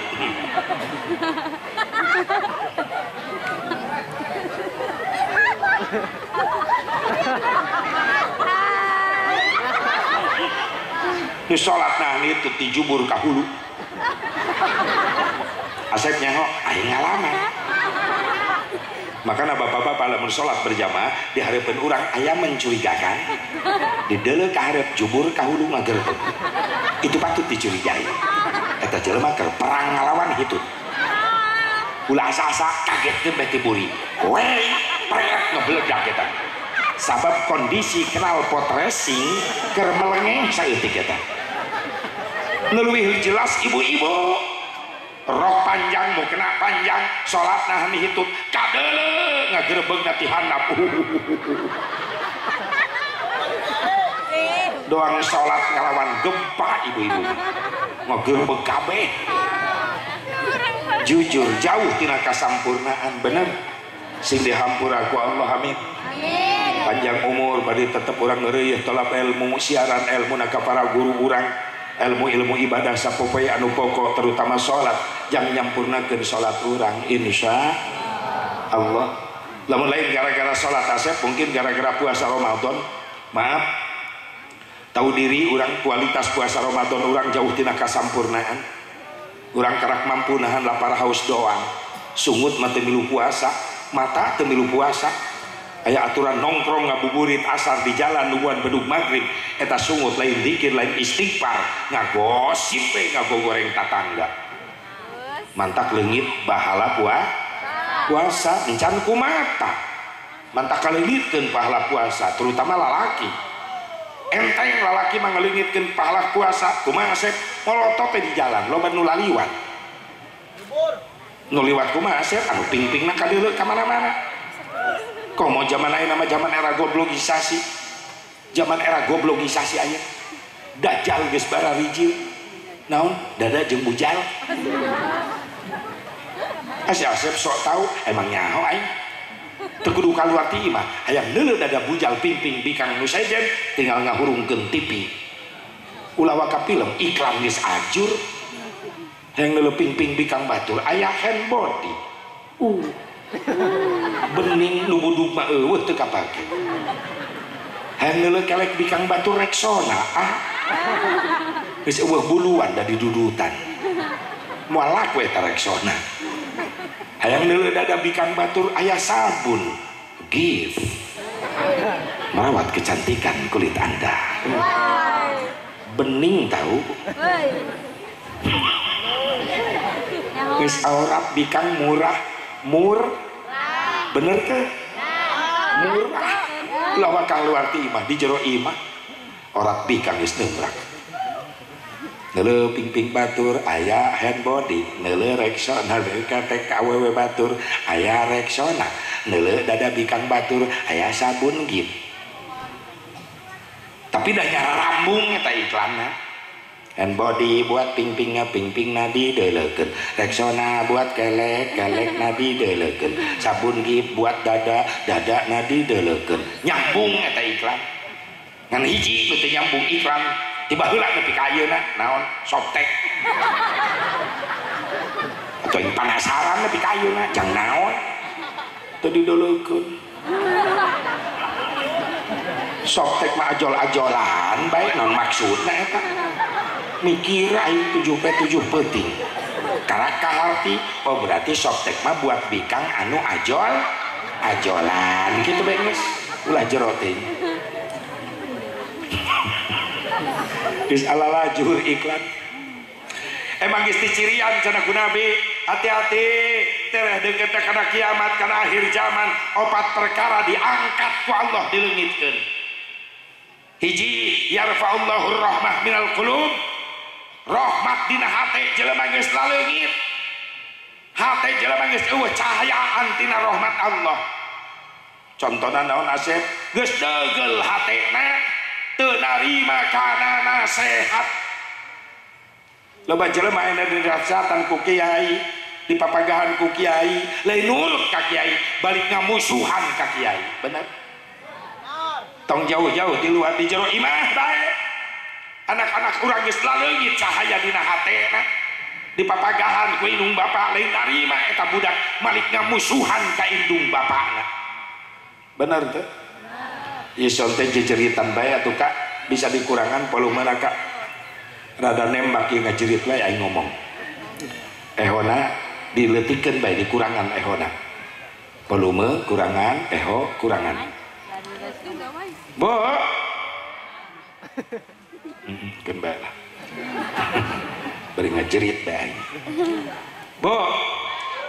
Nu salat nahan hitut dijubur ka hulu. Asep nyaho aing ngalaman. Makanya bapak-bapak lamun salat berjamaah di hareupeun urang aya mencurigakan, dideuleu ka hareup jubur ka hulu ngagerbeg. Itu patut dicurigai. Eta jelema keur perang ngalawan hitut. Ulah asa-asa kagetkeun beh ti buri. We prek ngebeledak eta. Sabab kondisi knalpot racing keur melengeh saeutik eta. Nu leuwih jelas ibu-ibu rok panjang mau kena panjang salat nahan hitut kadeuleu ngagerebeg ti handap. Doang salat ngalawan gempa ibu-ibu ngagerebeg kabeh. Jujur jauh tina kasampurnaan, bener sing dihampura ku Allah, amin. Panjang umur bari tetep urang ngeureuyeuh tolap ilmu, siaran ilmu na ka para guru urang, ilmu-ilmu ibadah sapopoe anu pokok terutama salat, jang nyampurnakeun salat urang insya Allah. Lamun lain gara-gara salat Asep, mungkin gara-gara puasa Ramadan. Maaf, tahu diri urang kualitas puasa Ramadan urang jauh tina kasampurnaan. Urang karak mampu nahan lapar haus doang. Sungut mah teu milu puasa, mata teu milu puasa. Aya aturan nongkrong ngabuburit asar di jalan nungguan bedug maghrib, eta sungut lain dikir lain istighfar, ngagosip we ngagogoreng tatangga. Mantak leungit bahala puasa encan ku mata. Mantak kaleungitkeun pahala puasa, terutama lalaki. Enteng lalaki mah ngaleungitkeun pahala puasa, kumaha Asep? Molotot di jalan, loba nu laliwat. Nu liwat kumaha Asep? Anu ping-pingna kadeuleu ka mana-mana. Komo zaman ayeuna mah zaman era goblogisasi. Zaman era goblogisasi aya. Dajjal geus bararijil. Naon? Dada jeung bujal. Asep Asep sok tahu, emang nyaho aing. Teu kudu kaluar ti imah, hayang neuleuh dada bujal pingping bikang nu sejen tinggal ngahurungkeun TV. Ulah waka film iklan geus ajur. Hayang neuleuh pingping bikang batur aya hand body. Bening nu budug mah eueuh teu kapake. Hayang neuleuh kelek bikang batur Rexona, ah. Geus eueuh buluan da didudutan. Moal laku eta Rexona. Hayang neuleuh dada bikang batur aya sabun Give. Merawat kecantikan kulit Anda. Bening tahu. Geus aurat bikang murah, mur. Bener ke? Murah. Lawa kaluar ti imah di jero imah orat bikang geus neungrak. Neuleuh ping-ping batur aya hand body, neuleuh Rexona BKTK awewe batur aya Rexona, neuleuh dada bikang batur aya sabun Gip. Tapi dah nyara rambung eta iklanna. Hand body buat ping-pingna, ping-pingna dideuleukeun. Rexona buat kelek, kelekna dideuleukeun. Sabun Gip buat dada, dadana dideuleukeun. Nyambung eta iklan. Ngan hiji nu teu nyambung iklan. Tiba heula nepi ka ayeuna naon Softex. Atau yang penasaran nepi ka ayeuna jang naon teu dideuleukeun. Softtek mah ajol-ajolan baik naon maksudna eta. Mikir aing 7 p 7 peuting. Karak kaharti, oh berarti softtek mah buat bikang anu ajol ajolan gitu bae geus. Ulah jero teh. Geus alala juhur iklan. Emang geus dicirian cenah ku Nabi, hati-hati tereh deukeut kana kiamat kana akhir zaman opat perkara diangkat ku Allah dileungitkeun. Hiji yarfa'ullahu rahmah minal qulub, rahmat dina hate jelema geus laleungit, hate jelema geus eueuh cahayaan tina rahmat Allah. Contona naon Asep? Geus deugel hatena teu narima kana nasehat. Loba jelema anu dirasatan ku kiai, dipapagahan ku kiai, lain nurut ka kiai, balik ngamusuhan ka kiai. Bener? Tong jauh-jauh di luar di jero imah bae. Anak-anak urang geus laleungit cahaya dina hatena. Dipapagahan ku indung bapak lain narima eta budak malik ngamusuhan ka indung bapakna. Bener teu? Ieu teh jejeritan bae atuh Kak, bisa dikurangan volumena Kak. Rada nembak ieu ngajerit wae aing ngomong. Ehona dileutikeun bae dikurangan ehona. Volume kurangan, eho kurangan. Bu. Keun bae lah. Bari ngajerit bae. Bu,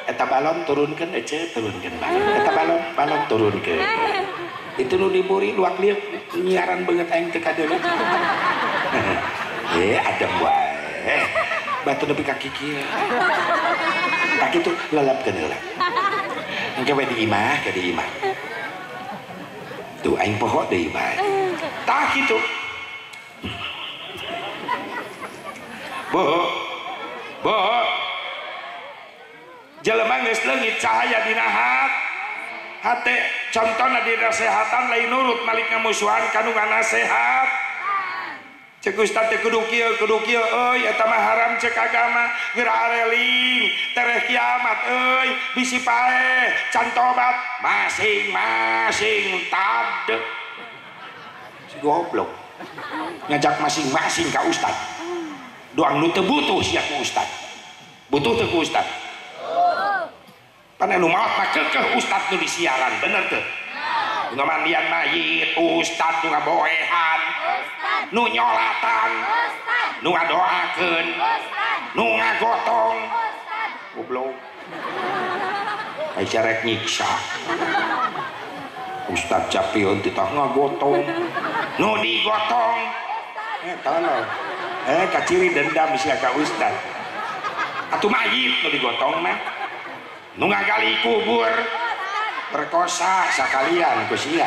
eta balon turunkeun ece, turunkeun balon. Eta balon, balon turunkeun. Itu nu diburi luak liuk nyiaran beungeut aing teu kadeuleu. Adem wae. Batu nepi ka kikieu. Tah kitu lalapkeun heula. Engke we di imah, ke di imah. Tuh aing poho deui bae. Tah kitu. Bu. Bu. Jelema geus leungit cahaya dina hate, contona dinasehatan lain nurut malik ngamusuhan ka nu nganasehat. Cek ustad teh kudu kieu euy eta mah haram cek agama, geura areling tereh kiamat euy bisi paeh can tobat masing-masing tadek. Si goblok ngajak masing-masing ka ustad. Doang nu teu butuh sia ku ustad. Butuh teu ku ustad? Pan anu maot mah keukeuh ustad nu disiaran, bener teu? Nu ngamandian mayit ustad, nu ngaboehan, nu nyolatan, nu ngadoakeun, nu ngagotong. Goblok. Aya rek nyiksa. Ustad capieun titah ngagotong. Nu digotong. Tolong. Kaciri dendam sia ka ustad. Atuh mayit nu digotong mah. Nu ngagali kubur perkosa sakalian ku sia.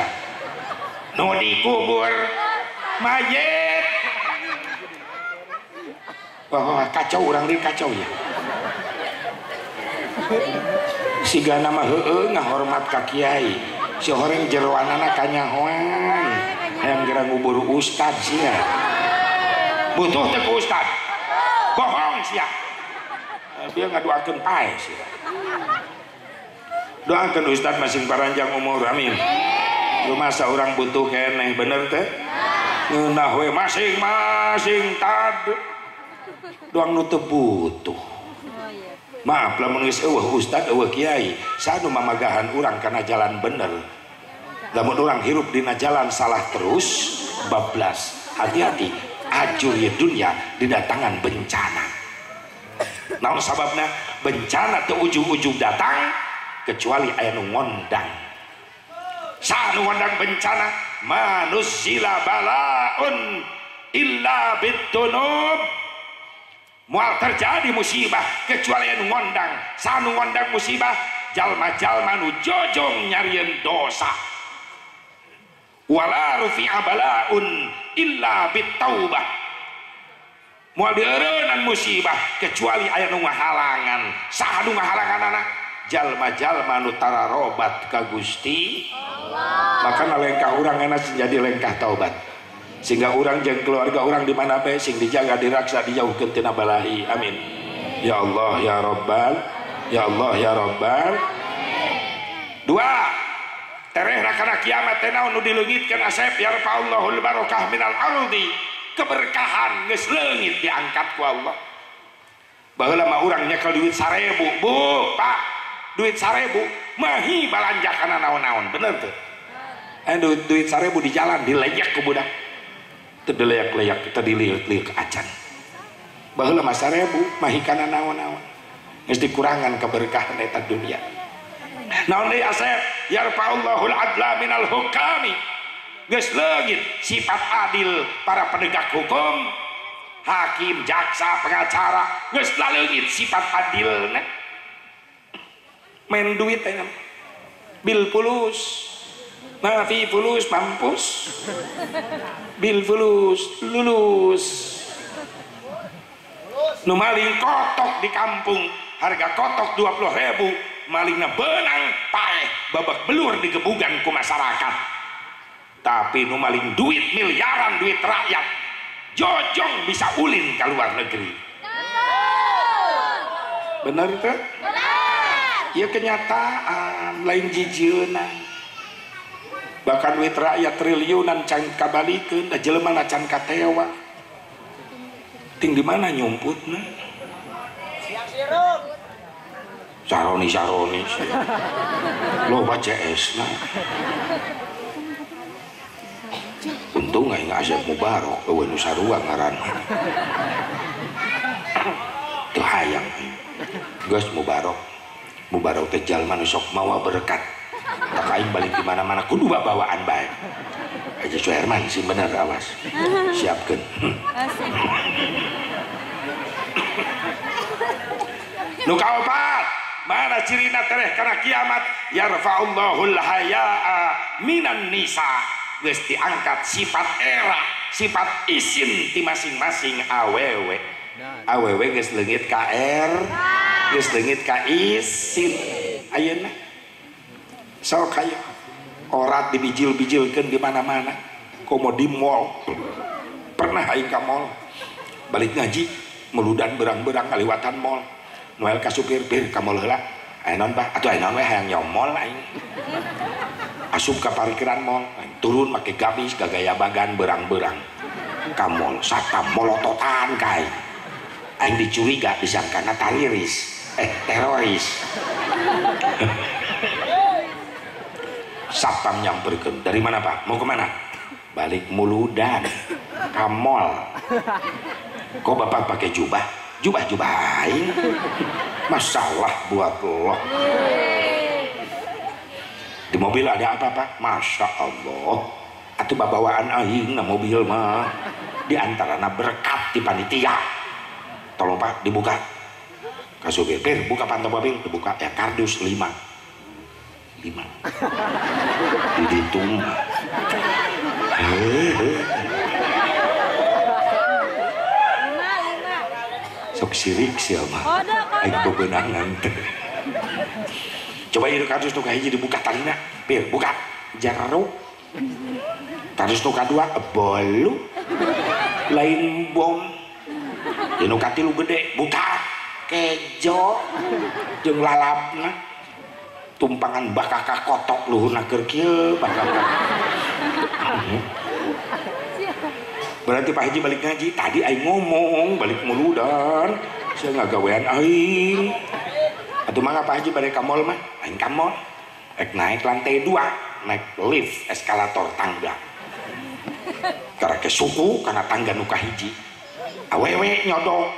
Nu dikubur mayit. Wah, kacau urang deui kacau ya. Sigana mah heueuh ngahormat ka kiai. Si horeng jeroanana kanyahoan. Hayang geura ngubur ustad sia. Butuh teu ku ustad? Bohong sia. Dia ngadoakeun pae sia. Doakeun ustad masing paranjang umur, amin. Lu masa orang butuh keneh, bener teh? Ngeunah we masing-masing tad. Doang nu teu butuh. Maaf lamun geus eueuh ustad eueuh kiai, sanu mamagahan urang kana jalan bener. Lamun urang hirup dina jalan salah terus, bablas. Hati-hati, ajur ye dunya didatangan bencana. Naon sababna? Bencana teu ujug-ujug datang kecuali aya nu ngondang. Saha nu ngondang bencana? Manuzila balaun illa bidunub. Moal terjadi musibah kecuali anu ngondang. Saha nu ngondang musibah? Jalma-jalma nu jojong nyarieun dosa. Wala rufi'a balaun illa bitaubah. Moal dieureunnan musibah kecuali aya nu ngahalangan. Saha nu ngahalanganana? Jalma-jalma nu tararobat ka Gusti Allah. Makana lengkah urang enak jadi lengkah taubat. Sehingga urang jeung keluarga urang di mana bae sing dijaga, diraksa, dijauhkeun tina balahi. Amin. Ya Allah ya Rabbal, ya Allah ya Rabbal. Dua, Terehna kana kiamat teh naon nu dileungitkeun asep yarfa'ullahul barokah minal ardi. Keberkahan geus leungit diangkat ku Allah. Baheula mah urang nyekel duit 1000, Bu, Pak. Duit 1000 mahi balanja kana naon-naon, bener teu? Duit 1000 di jalan dilejek ku budak. Teu dileyak-leyak, teu diliuk-liuk acan. Baheula mah 1000 mahi kana naon-naon. Geus dikurangan keberkahan eta dunia. Naon deui asep? Yarfa'ullahul adla minal hukami. Geus leungit sifat adil para penegak hukum, hakim, jaksa, pengacara, geus leungit sifat adilna. Main duit teh bil fulus, mafi fulus mampus, bil fulus lulus. Nu maling kotok di kampung harga kotok 20.000, malingna benang paeh babak belur digebugan ku masyarakat. Tapi nu maling duit miliaran duit rakyat jojong bisa ulin ke luar negeri. Benar itu? Ya kenyataan lain jijieuna. Bahkan duit rakyat triliunan can kabalikeun, da jelema na can katewa. Ting di mana nyumputna? Saroni saroni. Loba CS na. Untung aing Asep Mubarok eueuh nu sarua ngaranna. Teu hayang aing. Geus Mubarok. Mubarok teh jalma nu sok mawa berkat. Tak aing balik di mana-mana kudu babawaan bae. Haji Suherman sih bener awas. Siapkeun. Nu kaopat, mana cirina tereh kana kiamat? Yarfa'ullahul hayaa minan nisa. Geus diangkat sifat era, sifat isin ti masing-masing awewe. Awewe geus leungit ka er, geus leungit ka isin. Ayeuna sok aya orat dibijil-bijilkeun di mana-mana, komo di mall. Pernah aing ka mall, balik ngaji meludan berang-berang ngaliwatan mall. Noel ka supir, "Pir, ka mall heula." Aya naon, Pak? Atuh aya naon we hayang nyomol aing. Asup ka parkiran mall, turun make gamis gagaya bagan berang-berang. Ka mall, satpam molototan ka aing. Aing dicuriga disangkana tariris, teroris. Satpam nyamperkeun, "Dari mana, Pak? Mau kemana?" "Balik muludan ka mall." "Kok Bapak pakai jubah?" "Jubah-jubah aing." Masalah buat lo. Di mobil ada apa, Pak? Masya Allah. Atuh babawaan aing na mobil mah. Di antarana berkat di panitia. Tolong Pak, dibuka. Ka supir, "Pir, buka pantau mobil." Dibuka, ya kardus 5. 5. Di ditu mah. Sok sirik sih mah. Aing bebenangan teh. Coba ieu kardus nu kahiji dibuka talina. Pir, buka. Jeruk. Kardus nu kadua bolu. Lain bom. Ieu nu katilu gede, buka. Kejo jeung lalapna. Tumpangan bakaka kotok luhurna keur kieu bakaka. Berarti Pak Haji balik ngaji, tadi aing ngomong balik muludan, saya ngagawean aing. Atuh mangga Pak Haji balik ka mall mah, aing ka mall. Ek naik lantai 2, naik lift, eskalator, tangga. Karake suku kana tangga nu kahiji. Awewe nyodok,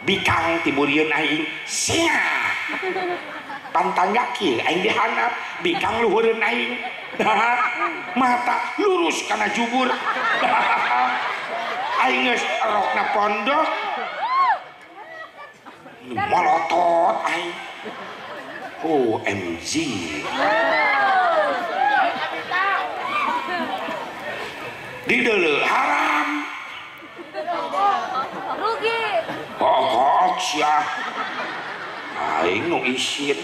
bikang tiburieun aing, sia. Pan tangga kieu aing dihandap, bikang luhureun aing. Mata lurus kana jubur. Aing geus rokna pondok. Molotot aing. OMG. Di deuleu haram. Rugi. Kokok sia. Aing nu isin.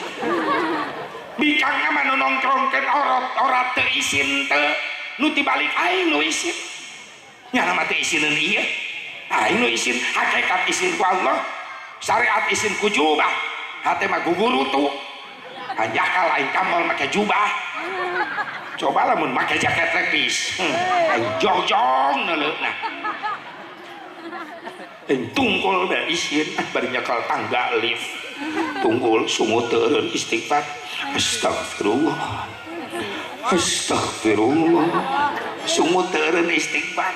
Bikangna mah nu nongkrongkeun orot ora teu isin teu. Nu tibalik aing nu isin. Nyana mah teu isineun ieu. Aing nu isin, hakikat isin ku Allah. Syariat isin ku jubah. Hate mah gugurutu. Hanjakal aing ka mall make jubah. Coba lamun make jaket lepis. Aing jongjong neuleuna. Aing tungkul da isin bari nyekal tangga lift. Tunggul sungut teureun istighfar. Astagfirullah. Astagfirullah. Sungut teureun istighfar.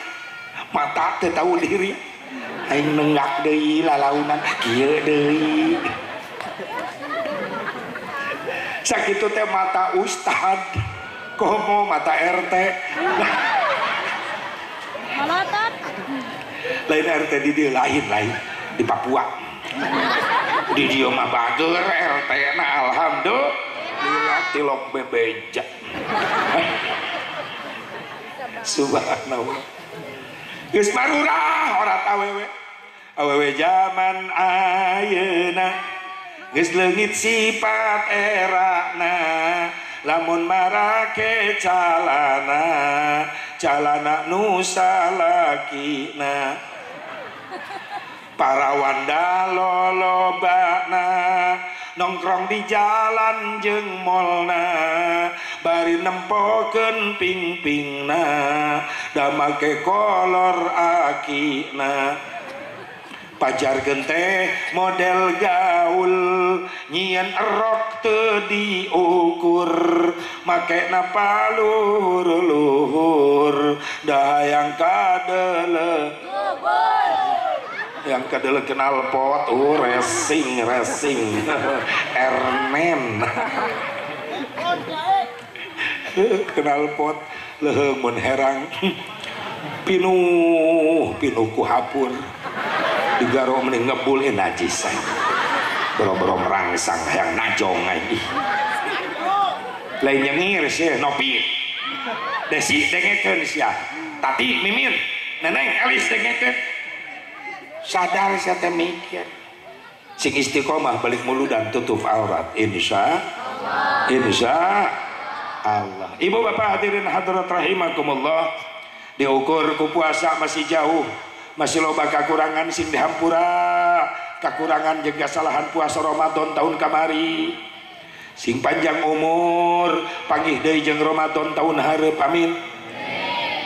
Mata teu tahu diri. Aing nenggak deui lalaunan kieu deui. Sakitu teh mata ustad. Komo mata RT. Malotot. Lain RT di dieu lain di Papua. Di dieu mah bager RT na alhamdulillah tilok bebeja. Subhanallah. Geus marurah orat awewe. Awewe zaman ayeuna geus leungit sifat erana. Lamun marake calana calana nu salakina para wanda lolobana nongkrong di jalan jeung molna bari nempokeun pingpingna da make kolor akina pajarkeun teh model gaul nyieun erok teu diukur makena paluhur-luhur da hayang kadele yang kadele kenal pot racing racing ernen kenal pot leuheung mun herang pinuh pinuh ku hapur digaro mending ngebul najis boro-boro merangsang hayang najong aing lain nyengir sih nopi desi dengekeun sia tati mimin neneng elis dengekeun sadar sia teh mikir sing istiqomah balik mulu dan tutup aurat insya Allah insya Allah. Ibu bapak hadirin hadirat rahimakumullah, diukur ku puasa masih jauh, masih loba kakurangan sing dihampura, kakurangan jeung kasalahan puasa Ramadan tahun kamari. Sing panjang umur, panggih deui jeung Ramadan tahun hareup, amin.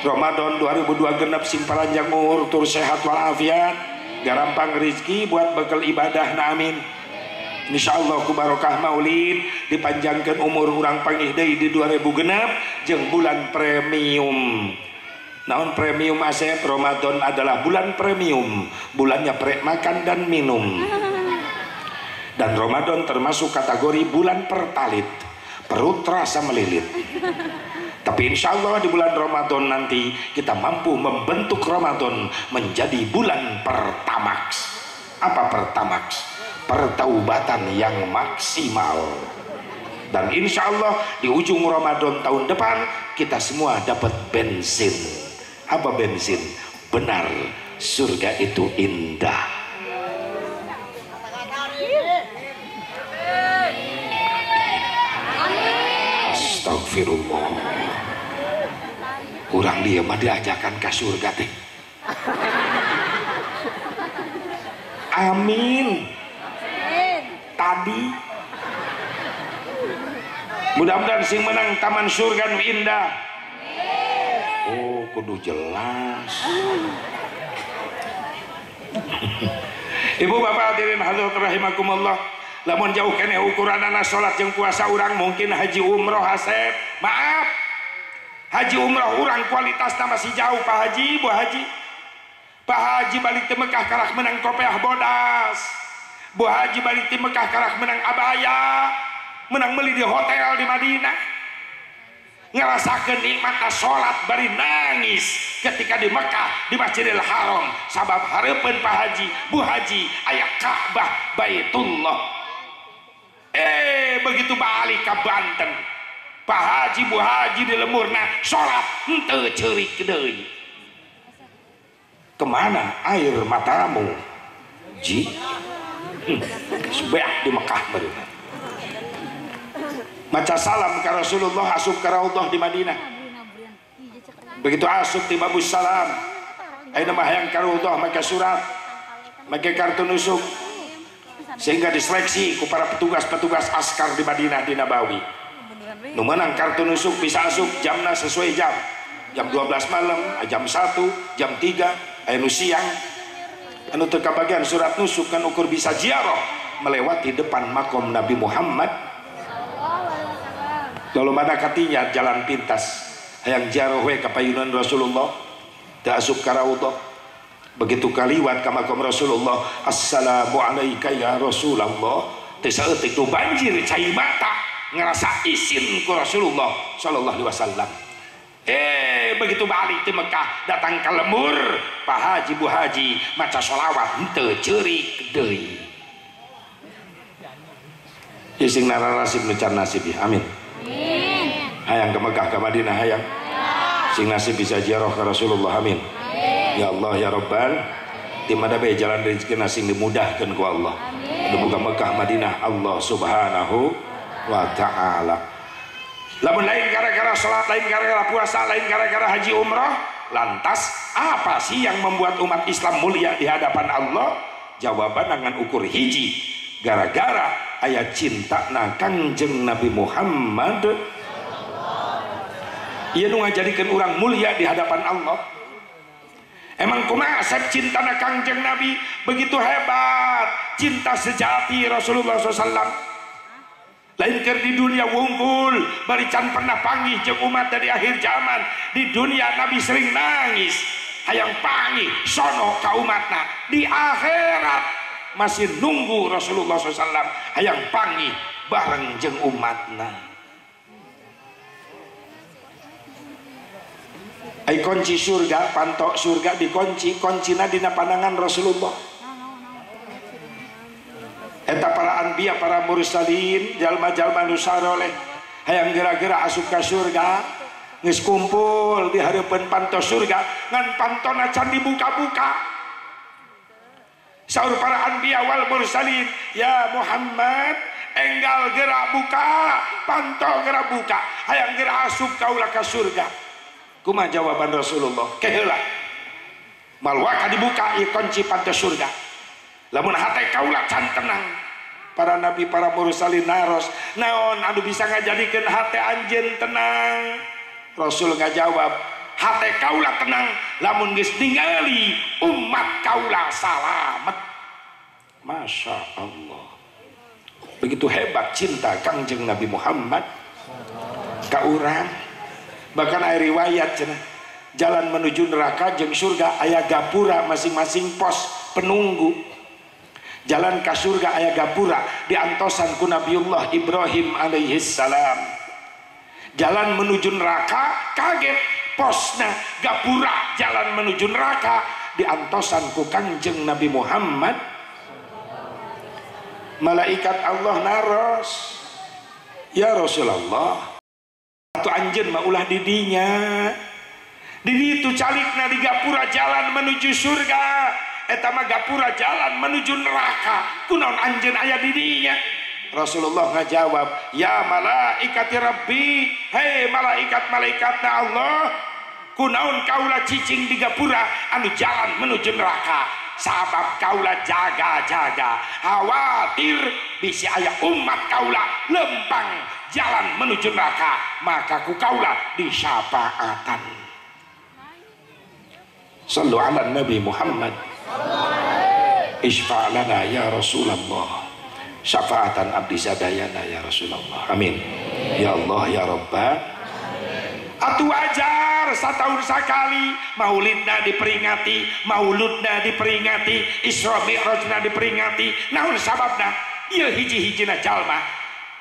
Ramadan 2002 genep sing panjang umur, tur sehat walafiat, garampang rezeki buat bekal ibadah na amin. Insyaallah ku barokah maulid dipanjangkeun umur urang panggih deui di 2000 genep jeung bulan premium. Naon premium asep? Ramadan adalah bulan premium, bulannya pre makan dan minum. Dan Ramadan termasuk kategori bulan pertalit, perut terasa melilit. Tapi insya Allah di bulan Ramadan nanti kita mampu membentuk Ramadan menjadi bulan pertamax. Apa pertamax? Pertaubatan yang maksimal. Dan insya Allah di ujung Ramadan tahun depan kita semua dapat bensin. Apa bensin? Benar, surga itu indah. Astagfirullah. Kurang dia mah diajakan ke surga teh. Amin. Tadi mudah-mudahan sing menang taman surga nu indah. Oh, kudu jelas. Ibu bapak hadirin hadirat rahimakumullah. Lamun jauh keneh ukuranana salat jeung puasa urang mungkin haji umroh asep. Maaf. Haji umroh urang kualitasna masih jauh Pak Haji, Bu Haji. Pak Haji balik ti Mekah karak menang kopiah bodas. Bu Haji balik ti Mekah karak menang abaya, menang beli di hotel di Madinah. Ngerasakeun nikmatna salat bari nangis ketika di Mekah di Masjidil Haram sabab hareupeun Pak Haji, Bu Haji aya Ka'bah Baitullah. Begitu balik ke Banten, Pak Haji Bu Haji di lemurna salat henteu ceurik deui. Kemana air matamu? Ji? Sebeak di Mekah baru. Maca salam ke Rasulullah asup ke Raudhah di Madinah. Begitu asup di Babus Salam, ayeuna mah hayang ka Raudhah make surat, make kartu nusuk, sehingga diseleksi ku para petugas-petugas askar di Madinah di Nabawi. Nu meunang kartu nusuk bisa asup jamna sesuai jam. Jam 12 malam, jam 1, jam 3, aya nu siang. Anu teu kabagian surat nusuk kan ukur bisa ziarah melewati depan makom Nabi Muhammad. Lalu mana katinya jalan pintas hayang ziarah we ka payunan Rasulullah teu asup ka raudhah. Begitu kaliwat ka makom Rasulullah, assalamu alayka ya Rasulullah, teu saeutik nu banjir cai mata ngerasa isin ku Rasulullah sallallahu alaihi wasallam. Begitu balik di Mekah datang ke lembur Pak Haji Bu Haji maca sholawat henteu ceurik deui. Sing narasib nu can nasib ya. Amin. Amin. Hayang ke Mekah ke Madinah hayang. Sing nasib bisa ziarah ke Rasulullah. Amin. Ya Allah ya Rabbal. Di mana bae jalan rezeki sing dimudahkeun ku Allah. Amin. Buka Mekah Madinah Allah Subhanahu wa ta'ala. Lamun lain gara-gara salat, lain gara-gara puasa, lain gara-gara haji umroh, lantas apa sih yang membuat umat Islam mulia di hadapan Allah? Jawaban dengan ukur hiji, gara-gara ayat cinta na Kangjeng Nabi Muhammad. Ieu nu ngajadikeun urang mulia di hadapan Allah. Emang kumaha asep cinta na Kangjeng Nabi begitu hebat, cinta sejati Rasulullah SAW. Lain keur di dunia wungkul, bari can pernah panggih jeung umat dari akhir zaman. Di dunia Nabi sering nangis, hayang panggih sono ka umatna. Di akhirat masih nunggu Rasulullah SAW hayang panggih bareng jeung umatna. Ai kunci surga, pantok surga dikunci, kuncina dina pandangan Rasulullah. Eta para anbiya, para mursalin, jalma-jalma nu saroleh hayang geura-geura asup ka surga, geus kumpul di hareupeun panto surga, ngan pantona can dibuka-buka. Saur para anbiya wal mursalin, ya Muhammad, enggal geura buka, panto geura buka, hayang geura asup kaula ka surga. Kumaha jawaban Rasulullah? Keheula. Malwaka dibuka ieu kunci panto surga. Lamun hate kaula can tenang. Para nabi, para mursalin naros, naon anu bisa ngajadikeun hate anjeun tenang? Rasul ngajawab, hate kaula tenang lamun geus ningali umat kaula salamet. Masya Allah. Begitu hebat cinta Kangjeng Nabi Muhammad ka urang. Bahkan aya riwayat cenah, jalan menuju neraka jeung surga aya gapura masing-masing pos penunggu. Jalan ka surga aya gapura diantosan ku Nabiullah Ibrahim alaihi salam. Jalan menuju neraka kaget posna gapura jalan menuju neraka diantosan ku Kangjeng Nabi Muhammad. Malaikat Allah naros, ya Rasulullah, atuh anjeun mah ulah didinya. Di ditu calikna di gapura jalan menuju surga, eta mah gapura jalan menuju neraka, kunaon anjeun aya di dinya? Rasulullah ngajawab, ya malaikati rabbi, hei malaikat-malaikatna Allah, kunaon kaula cicing di gapura anu jalan menuju neraka, sabab kaula jaga-jaga, khawatir bisi aya umat kaula lempang jalan menuju neraka, maka ku kaula disyafaatan. Sallu ala Nabi Muhammad. Isfa' lana ya Rasulullah, syafaatan abdi sadayana ya Rasulullah. Amin. Ya Allah ya Rabbah. Atuh wajar setahun sekali maulidna diperingati, mauludna diperingati, Isra Mi'rajna diperingati. Naon sababna? Ieu hiji-hijina jalma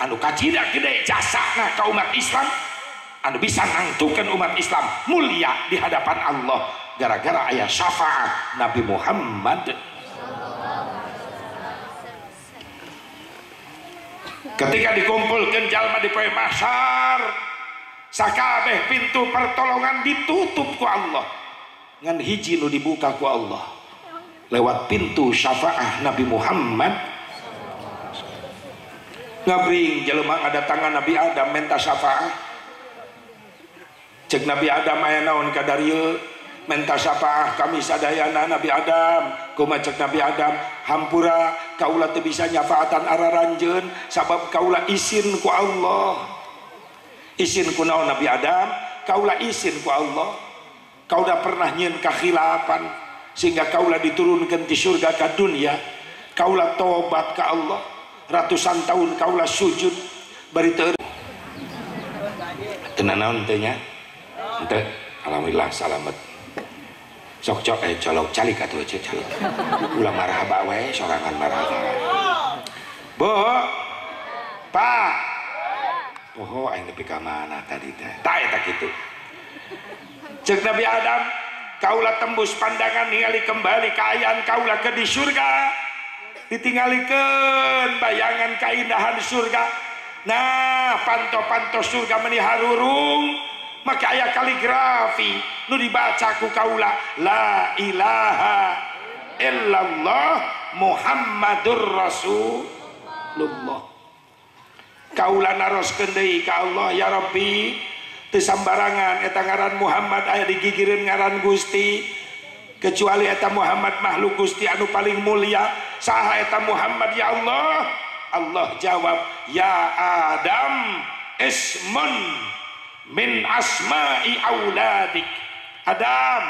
anu kacida gede jasana ka umat Islam, anu bisa nangtukeun umat Islam mulia di hadapan Allah gara-gara aya syafaat Nabi Muhammad. Ketika dikumpulkan jalma di poe mahsyar, sakabeh pintu pertolongan ditutup ku Allah, ngan hiji nu dibuka ku Allah lewat pintu syafaah Nabi Muhammad. Ngabring jelema ngadatangan Nabi Adam menta syafaah. Cek Nabi Adam aya naon kadarieu menta syafaah kami sadayana Nabi Adam. Kumaha cek Nabi Adam? Hampura kaula teu bisa nyafaatan araranjeun sabab kaula isin ku Allah. Isin ku naon Nabi Adam? Kaula isin ku Allah. Kaula pernah nyieun kakhilapan sehingga kaula diturunkan di surga ka dunia. Kaula tobat ka Allah. Ratusan tahun kaula sujud bari teu teu naon teh nya? Henteu. Alhamdulillah salamet. Sok cok colok calik atuh cek calik. Ulah marhaba we sorangan marhaba. Bu. Pak. Poho aing nepi ka mana tadi teh. Tah eta kitu. Cek Nabi Adam, kaula tembus pandangan ningali kembali kaayaan kaula ke di surga. Ditinggalikeun bayangan kaindahan surga. Nah, panto-panto surga meni harurung, maka aya kaligrafi nu dibaca ku kaula la ilaha illallah Muhammadur Rasulullah. Kaula naroskeun deui ka Allah, ya Rabbi, teu sambarangan eta ngaran Muhammad aya digigireun ngaran Gusti, kecuali eta Muhammad makhluk Gusti anu paling mulia. Saha eta Muhammad ya Allah? Allah jawab, ya Adam ismun min asma'i auladik. Adam,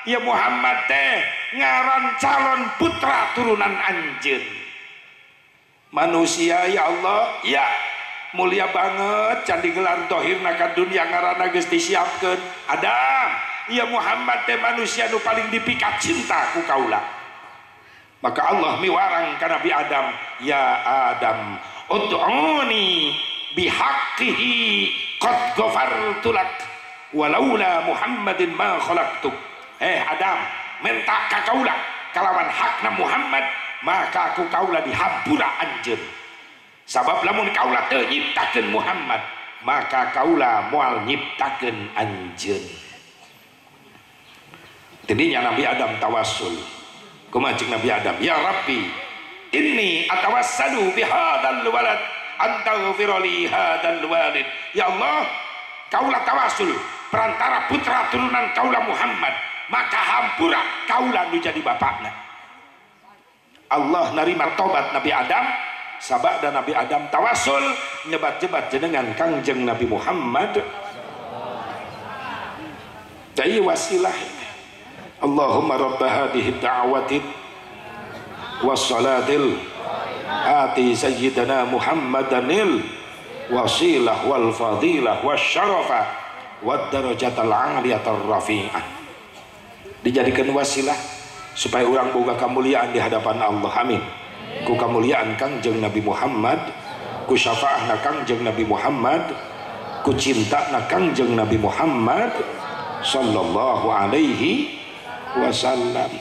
ya Muhammad teh ngaran calon putra turunan anjeun. Manusia ya Allah, ya mulia banget can digelar tohirna ka dunia ngaranna geus disiapkeun. Adam, ya Muhammad teh manusia nu paling dipikat cinta ku kaula. Maka Allah miwarang ka Nabi Adam, ya Adam ud'uni bihaqqihi qad ghafartu lak walaula Muhammadin ma khalaqtuk. Adam, minta ka kaula kalawan hakna Muhammad, maka ku kaula dihampura anjeun. Sabab lamun kaula teu nyiptakeun Muhammad, maka kaula moal nyiptakeun anjeun. Tidinya Nabi Adam tawassul. Kumaha ceuk Nabi Adam? Ya Rabbi, inni atawassalu bihadzal walad antaghfira li hadzal walid. Ya Allah, kaula tawasul perantara putra turunan kaula Muhammad, maka hampura kaula nu jadi bapakna. Allah narima tobat Nabi Adam, sabab dan Nabi Adam tawasul nyebat-jebat jenengan Kangjeng Nabi Muhammad. Dai wasilah. Allahumma rabb hadhihi da'wati wassalatil ati sayyidina Muhammadanil wasilah wal fadilah wasyarafa wad darajatal 'aliyatar rafi'ah. Dijadikan wasilah supaya orang boga kemuliaan di hadapan Allah. Amin. Ku kemuliaan Kangjeng Nabi Muhammad, ku syafaahna Kangjeng Nabi Muhammad, ku cintana Kangjeng Nabi Muhammad sallallahu alaihi wasallam.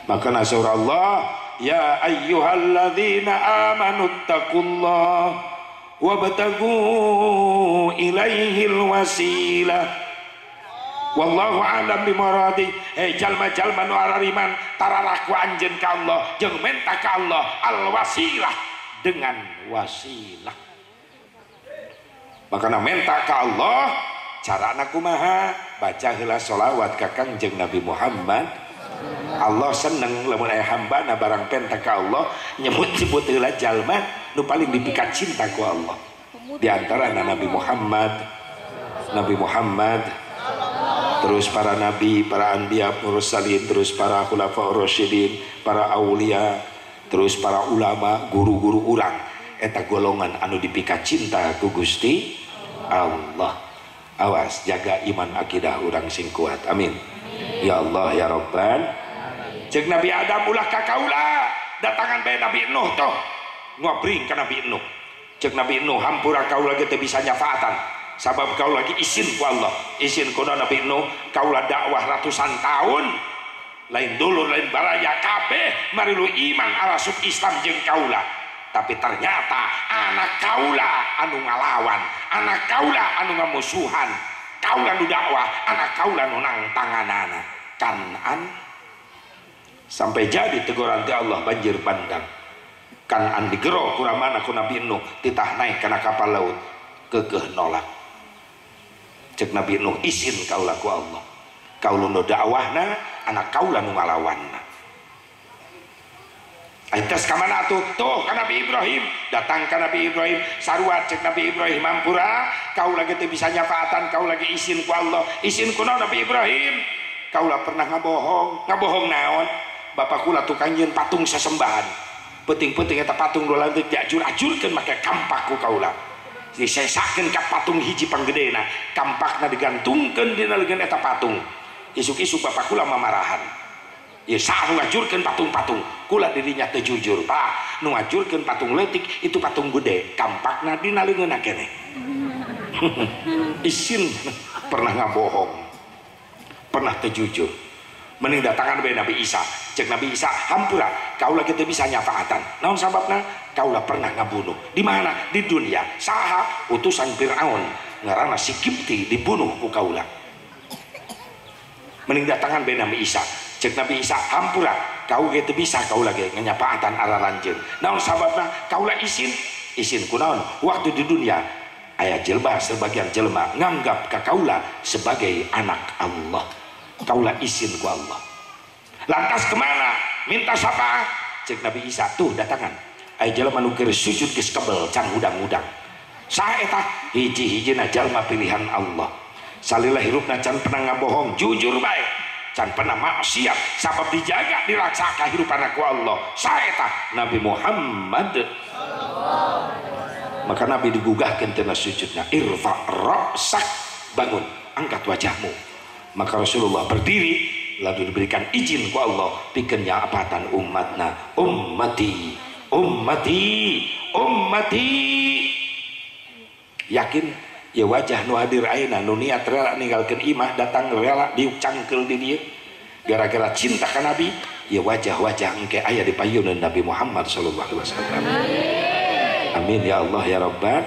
Maka nasur Allah, ya ayyuhalladzina amanu taqullah wabtagu ilaihil wasilah. Wallahu a'lam bimuradi. Jalma-jalma nu arariman tararaku anjeun ka Allah jeung menta ka Allah al wasilah dengan wasilah. Makana menta ka Allah carana kumaha? Baca heula sholawat ka Kangjeng Nabi Muhammad. Allah seneng lamun aya hambana barang penta ka Allah nyebut-nyebut heula jalma nu paling dipikat cinta ku Allah. Di antarana Nabi Muhammad, Nabi Muhammad, terus para nabi, para anbiya, mursalin, terus para khulafaur rasyidin, para aulia, terus para ulama, guru-guru urang. Eta golongan anu dipikat cinta ku Gusti Allah. Awas, jaga iman akidah urang sing kuat. Amin. Ya Allah ya Rabban. Cek Nabi Adam ulah ka kaula, datangan bae Nabi Nuh toh. Ngobring ka Nabi Nuh. Cek Nabi Nuh hampura kaula ge teu bisa nyafaatan. Sabab kau lagi izin ku Allah, izin ku Nabi Nuh, kaulah dakwah ratusan tahun, lain dulur lain baraya kabeh marilu iman arasup Islam jeung kaula. Tapi ternyata anak kaula anu ngalawan, anak kaula anu ngamusuhan, kaula nu dakwah, anak kaula nu nangtanganana. Kanan sampai jadi teguran ti Allah banjir bandang. Kanan digero kuramana ku Nabi Nuh titah naik kana kapal laut, kekeh nolak. Cek Nabi Nuh izin kaula ku Allah, kaula nu dakwahna, anak kaula nu ngalawanna. Tes ka mana atuh? Tuh ka Nabi Ibrahim. Datang ka Nabi Ibrahim, sarua cek Nabi Ibrahim, hampura, kau lagi teu bisa nyafaatan, kau lagi izin ku Allah. Izin ku naon Nabi Ibrahim? Kaulah pernah ngabohong. Ngabohong naon? Bapak kula tukang nyieun patung sesembahan. Penting-penting eta patung nu lantik diajur-ajurkeun make kampak ku kaula. Disesakeun ka patung hiji panggedena, kampakna digantungkeun dina leungeun eta patung. Isuk-isuk bapak kula mamarahan. Ya sah nu ngajurkeun patung-patung, kula dirinya teu jujur, Pak. Nu ngajurkeun patung leutik itu patung gede, kampakna dina leungeunna keneh. Isin pernah ngabohong. Pernah teu jujur. Mending datangan bae Nabi Isa. Cek Nabi Isa, hampura, kaula teu bisa nyafaatan. Naon sababna? Kaula pernah ngabunuh. Di mana? Di dunia. Saha? Utusan Firaun. Ngaranna si Kipti dibunuh ku kaula. Mending datangan bae Nabi Isa. Cek Nabi Isa, hampura, kau ge teu bisa kaula ge nganyafaatan araranjeun. Naon sababna? Kaula isin. Isin kunaon? Waktu di dunia aya jelema sebagian jelema nganggap ka kaula sebagai anak Allah. Kaula isin ku Allah. Lantas kemana? Minta syafaat. Cek Nabi Isa, tuh datangan. Aya jelema nu keur sujud geus kebel can hudang-hudang. Saha eta? Hiji-hijina jalma pilihan Allah. Salila hirupna can pernah ngabohong, jujur bae. Can pernah maksiat, sabab dijaga dilaksa kahirupan ku Allah. Saha eta? Nabi Muhammad. Maka Nabi digugahkeun tina sujudna, irfa ra'sak, bangun, angkat wajahmu. Maka Rasulullah berdiri lalu diberikan izin ku Allah pikeun nyaapatan umatna, ummati, ummati, ummati. Yakin ya wajah nu hadir ayeuna nu niat rela ninggalkeun imah datang rela diucangkeul di dieu gara-gara cinta ka Nabi, ya wajah-wajah engke aya di payuneun Nabi Muhammad sallallahu alaihi wasallam. Amin ya Allah ya Rabbal.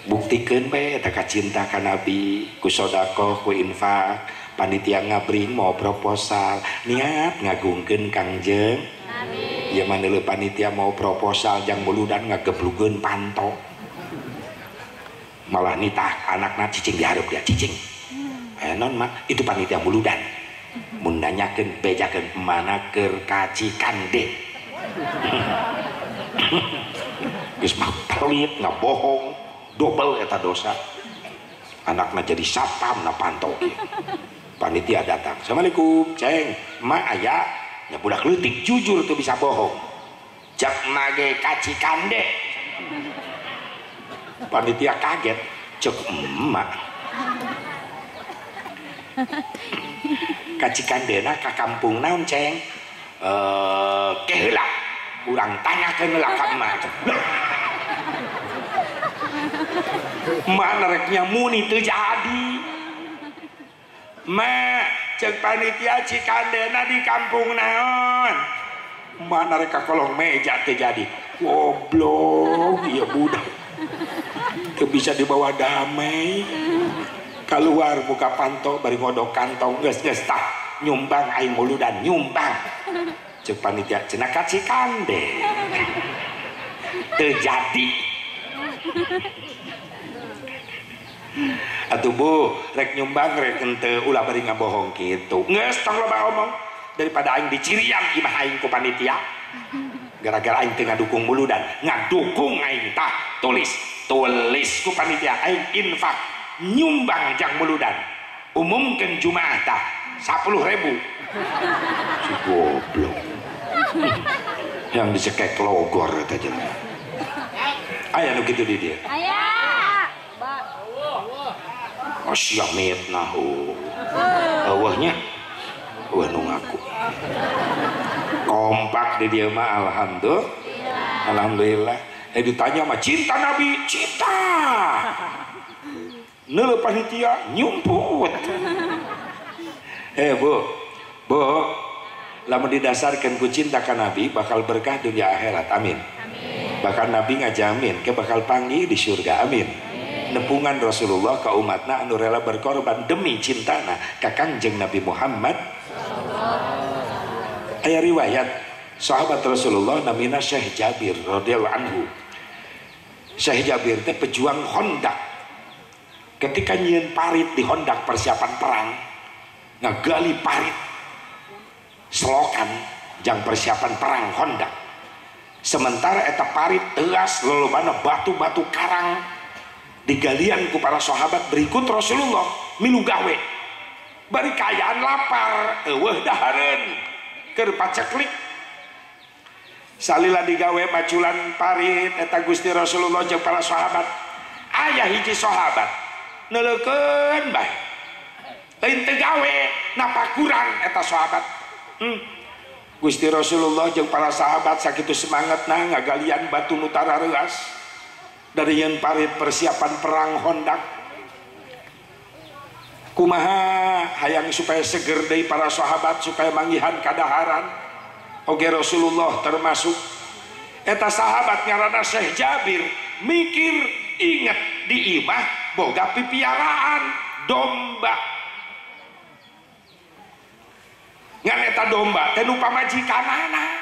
Buktikeun bae eta kacinta ka Nabi ku sedekah ku infak, panitia ngabring mau proposal niat ngagungkeun Kangjeng Nabi. Ya maneh panitia mau proposal jang muludan ngageblugeun panto. Malah nitah anakna cicing dihareup dia cicing. Non mak itu panitia muludan. Mun nanyakeun bejakeun mana keur ka Cikande. Geus mah pelit ngabohong, dobel eta dosa. Anakna jadi satpam na panto kieu. Panitia datang, "Assalamualaikum, Ceng. Mak aya?" Ya budak leutik jujur teu bisa bohong. Cek mage ka Cikande. Panitia kaget, cek emak. Ka Cikandena ka kampung naon, Ceng? Ke heula. Urang tanyakeun heula ka emak. Emak rek nyamuni teu jadi. Mak, cek panitia Cikandena di kampung naon? Emak rek ka kolong meja teu jadi. Goblok, ieu budak. Teu bisa dibawa damai. Keluar buka panto bari ngodok kantong geus geus tah nyumbang aing muludan nyumbang. Cek panitia cenah ka Cikande. Teu jadi. Atuh Bu, rek nyumbang rek henteu ulah bari ngabohong kitu. Geus tong loba omong daripada aing dicirian imah aing ku panitia. Gara-gara aing teu ngadukung muludan, ngadukung aing tah tulis, tulis ku panitia aing infak nyumbang jang muludan. Umumkeun Jumaah tah 10.000. Si goblok. Yang dicekek logor eta jelema. Aya nu kitu di dieu. Aya. Oh siap mitnahu. Eueuhnya eueuh nu ngaku. Kompak di dieu mah alhamdulillah. Alhamdulillah. Ditanya mah cinta Nabi, cinta. Neuleuh panitia nyumput. Bu, Bu, lamun didasarkan ku cinta ka Nabi bakal berkah dunia akhirat. Amin. Amin. Bahkan Nabi ngajamin ke bakal panggih di surga. Amin. Nepungan Rasulullah ka umatna anu rela berkorban demi cintana ka Kangjeng Nabi Muhammad. Aya riwayat sahabat Rasulullah namina Syekh Jabir radhiyallahu anhu. Syekh Jabir teh pejuang Hondak. Ketika nyieun parit di Hondak persiapan perang, ngagali parit selokan Jang persiapan perang Khandaq. Sementara eta parit teas lolobana batu-batu karang digalian ku para sahabat berikut Rasulullah milu gawe. Bari kayaan lapar eueuh dahareun keur paceklik. Salila digawe maculan parit eta Gusti Rasulullah jeung para sahabat. Aya hiji sahabat neuleukeun bae. Lain teu gawe napa kurang eta sahabat. Gusti Rasulullah jeung para sahabat sakitu semangatna ngagalian batu nu tarareuas dari nyeun parit persiapan perang Khandaq. Kumaha hayang supaya seger deui para sahabat supaya manggihan kadaharan. Oge Rasulullah termasuk eta sahabat ngaranna Syekh Jabir mikir inget di imah boga pipiaraan domba. Ngan eta domba teh nu pamajikanana.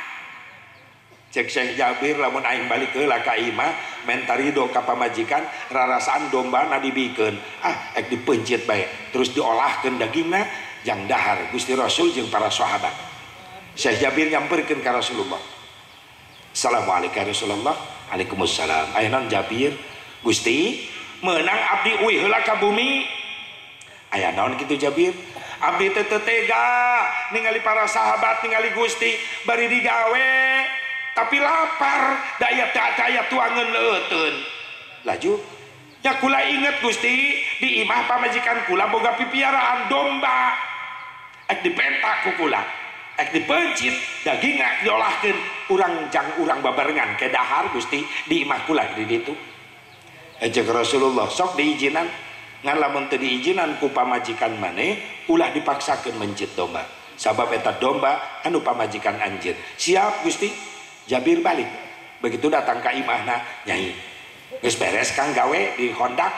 Cek Syekh Jabir lamun aing balik heula ka imah menta ridho ka pamajikan rarasaan dombana dibikeun. Ah ek dipencit bae terus diolahkeun dagingna jang dahar Gusti Rasul jeung para sahabat. Syekh Jabir nyamperkeun ka Rasulullah. Assalamualaikum Rasulullah. Waalaikumsalam. Aya naon Jabir? Gusti meunang abdi uih heula ka bumi. Aya naon kitu Jabir? Abdi teh teu tega ningali para sahabat ningali Gusti bari digawe tapi lapar daya daya tuangeun leuteun. Laju nya kula inget Gusti di imah pamajikan kula boga pipiaraan domba. Ek dipentak ku kula. Ek dipencit dagingna diolahkeun urang jang urang babarengan ke dahar Gusti di imah kula di ditu. Cek Rasulullah sok diizinan ngan lamun teu diizinan ku pamajikan maneh ulah dipaksakeun mencit domba sabab eta domba anu pamajikan anjeun. Siap Gusti. Jabir balik begitu datang ka imahna nyai geus beres kang gawe di Khandaq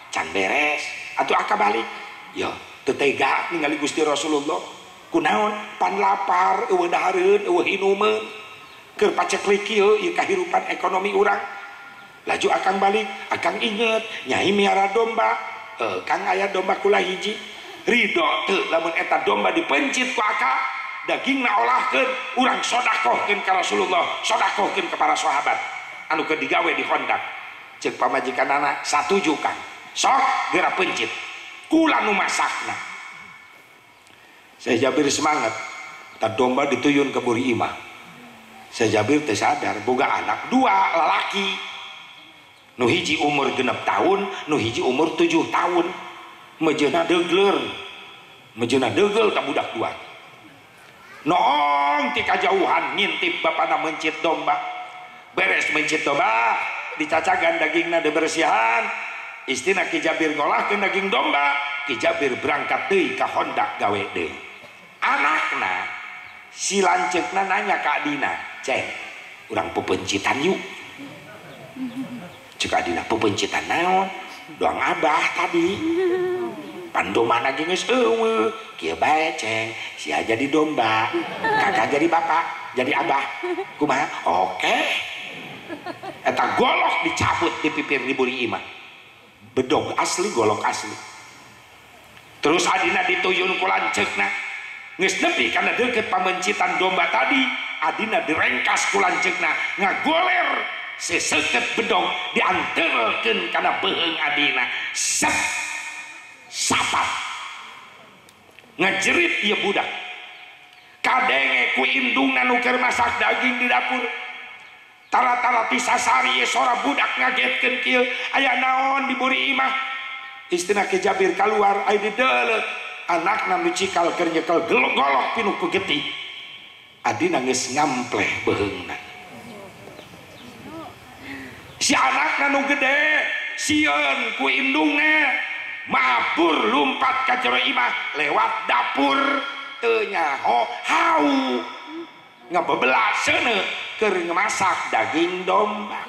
can beres atuh aka balik yo teu tega ningali Gusti Rasulullah kunaon pan lapar eueuh dahareun eueuh inumeun keur paceklik kieu ieu kahirupan ekonomi urang. Laju akang balik akang inget nyai miara domba kang aya domba kula hiji ridho teu lamun eta domba dipencit ku aka dagingna olahkeun urang sodakohkeun ka Rasulullah sodakohkeun ka para sahabat anu keur digawe di Khandaq. Ceuk pamajikanana satuju kang sok geura pencit kula nu masakna. Syekh Jabir semangat eta domba dituyun ke buri imah. Syekh Jabir teu sadar boga anak dua lalaki nu hiji umur 6 tahun nu hiji umur 7 tahun. Mejeuna deugeur mejeuna deugel ka budak dua. Noong ti kajauhan ngintip bapana mencit domba. Beres mencit domba dicacagan dagingna dibersihan. Istina Ki Jabir ngolahkeun daging domba. Ki Jabir berangkat deui ka Khandaq gawe deui. Anakna si lanceukna nanya ka adina, "Ceng, urang pepencitan yuk." Cek adina, "Pepencitan naon?" "Doang abah tadi." Pandomana ge geus eueuh, kieu bae ceng, sia jadi domba, kakak jadi bapak, jadi abah. Kumaha? Oke. Eta golok dicabut di pipir di buri imah. Bedog asli, golok asli. Terus adina dituyun ku lanceukna. Geus nepi kana deukeut pamencitan domba tadi, adina direngkas ku lanceukna, ngagoler seseukeut bedog dianterkeun kana beuheung adina. Sep sapat ngejerit ieu budak kadenge ku indungna nu keur masak daging di dapur. Tara-tara tisasari ieu sora budak ngagetkeun kieu aya naon di buri imah. Istina Ki Jabir kaluar aya dideuleu anakna nu cikal keur nyekel golok pinuh ku getih. Adina geus ngampleh beuheungna. Si anakna nu gede sieun ku indungna mabur lumpat ka jero imah lewat dapur teu nyaho hau ngabebelah seuneu keur ngemasak daging domba.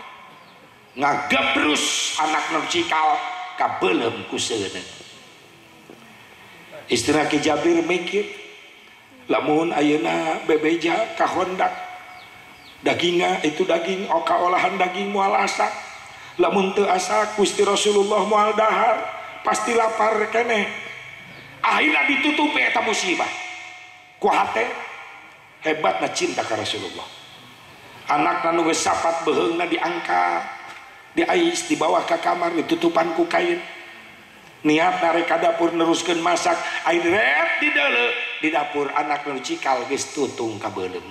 Ngagebrus anak nu cikal kabeuleum ku seuneu. Istina Ki Jabir mikir lamun ayeuna bebeja ka Khandaq dagingna itu daging oka olahan daging moal asak lamun teu asak Gusti Rasulullah moal dahar pasti lapar keneh. Akhirna ditutupi eta musibah ku hate. Hebatna cinta ka Rasulullah. Anakna nu geus sapat beuheungna diangkat, diais dibawa ka kamar ditutupan ku kain. Niat narek ka dapur neruskeun masak, ai ret di deuleu di dapur anak nu cikal geus tutung ka beuleum.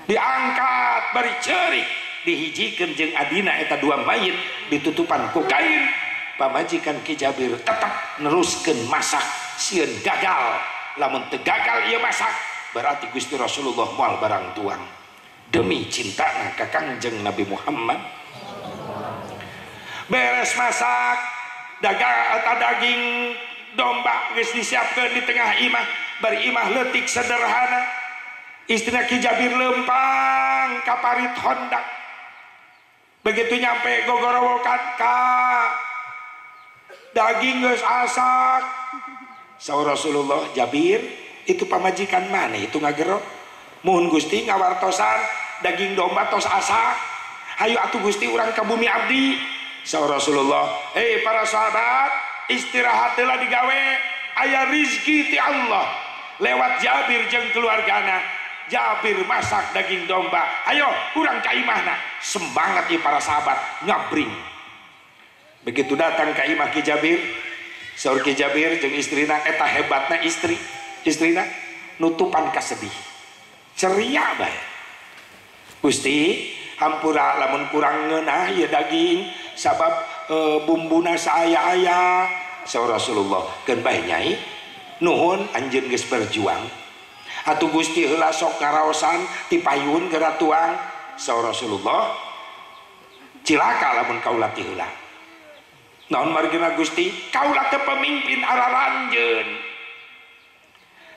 Diangkat bari ceurik dihijikeun jeung adina eta dua mayit ditutupan ku kain. Pamajikan Ki Jabir tetap neruskeun masak, sieun gagal. Lamun teu gagal ieu masak berarti Gusti Rasulullah moal barang tuang. Demi cintana ka Kangjeng Nabi Muhammad. Beres masak, dagang atau daging domba geus disiapkeun di tengah imah, bari imah leutik sederhana. Istrina Ki Jabir lempang ka parit Honda. Begitu nyampe gogorowokan ka daging geus asak. Saur Rasulullah, Jabir, itu pamajikan mana itu ngagero? Muhun Gusti ngawartosan daging domba tos asak. Hayu atuh Gusti urang ka bumi abdi. Saur Rasulullah, hei para sahabat, istirahat heula digawe, aya rizki ti Allah. Lewat Jabir jeung keluargana. Jabir masak daging domba. Ayo urang ka imahna. Semangat ieu para sahabat ngabring. Begitu datang ka imah Ki Jabir, saur Ki Jabir jeung istrina, eta hebatna istri. Istrina nutupan kasedih. Ceria bae. Gusti, hampura lamun kurang ngeunah ieu daging sabab bumbuna saaya-aya. Saur Rasulullah, keun bae nyai, nuhun anjeun geus berjuang. Atuh Gusti heula sok ngaraosan ti payun geura tuang. Saur Rasulullah, cilaka lamun kaula ti heula. Naon margina Gusti? Kaula teh pemimpin araranjeun.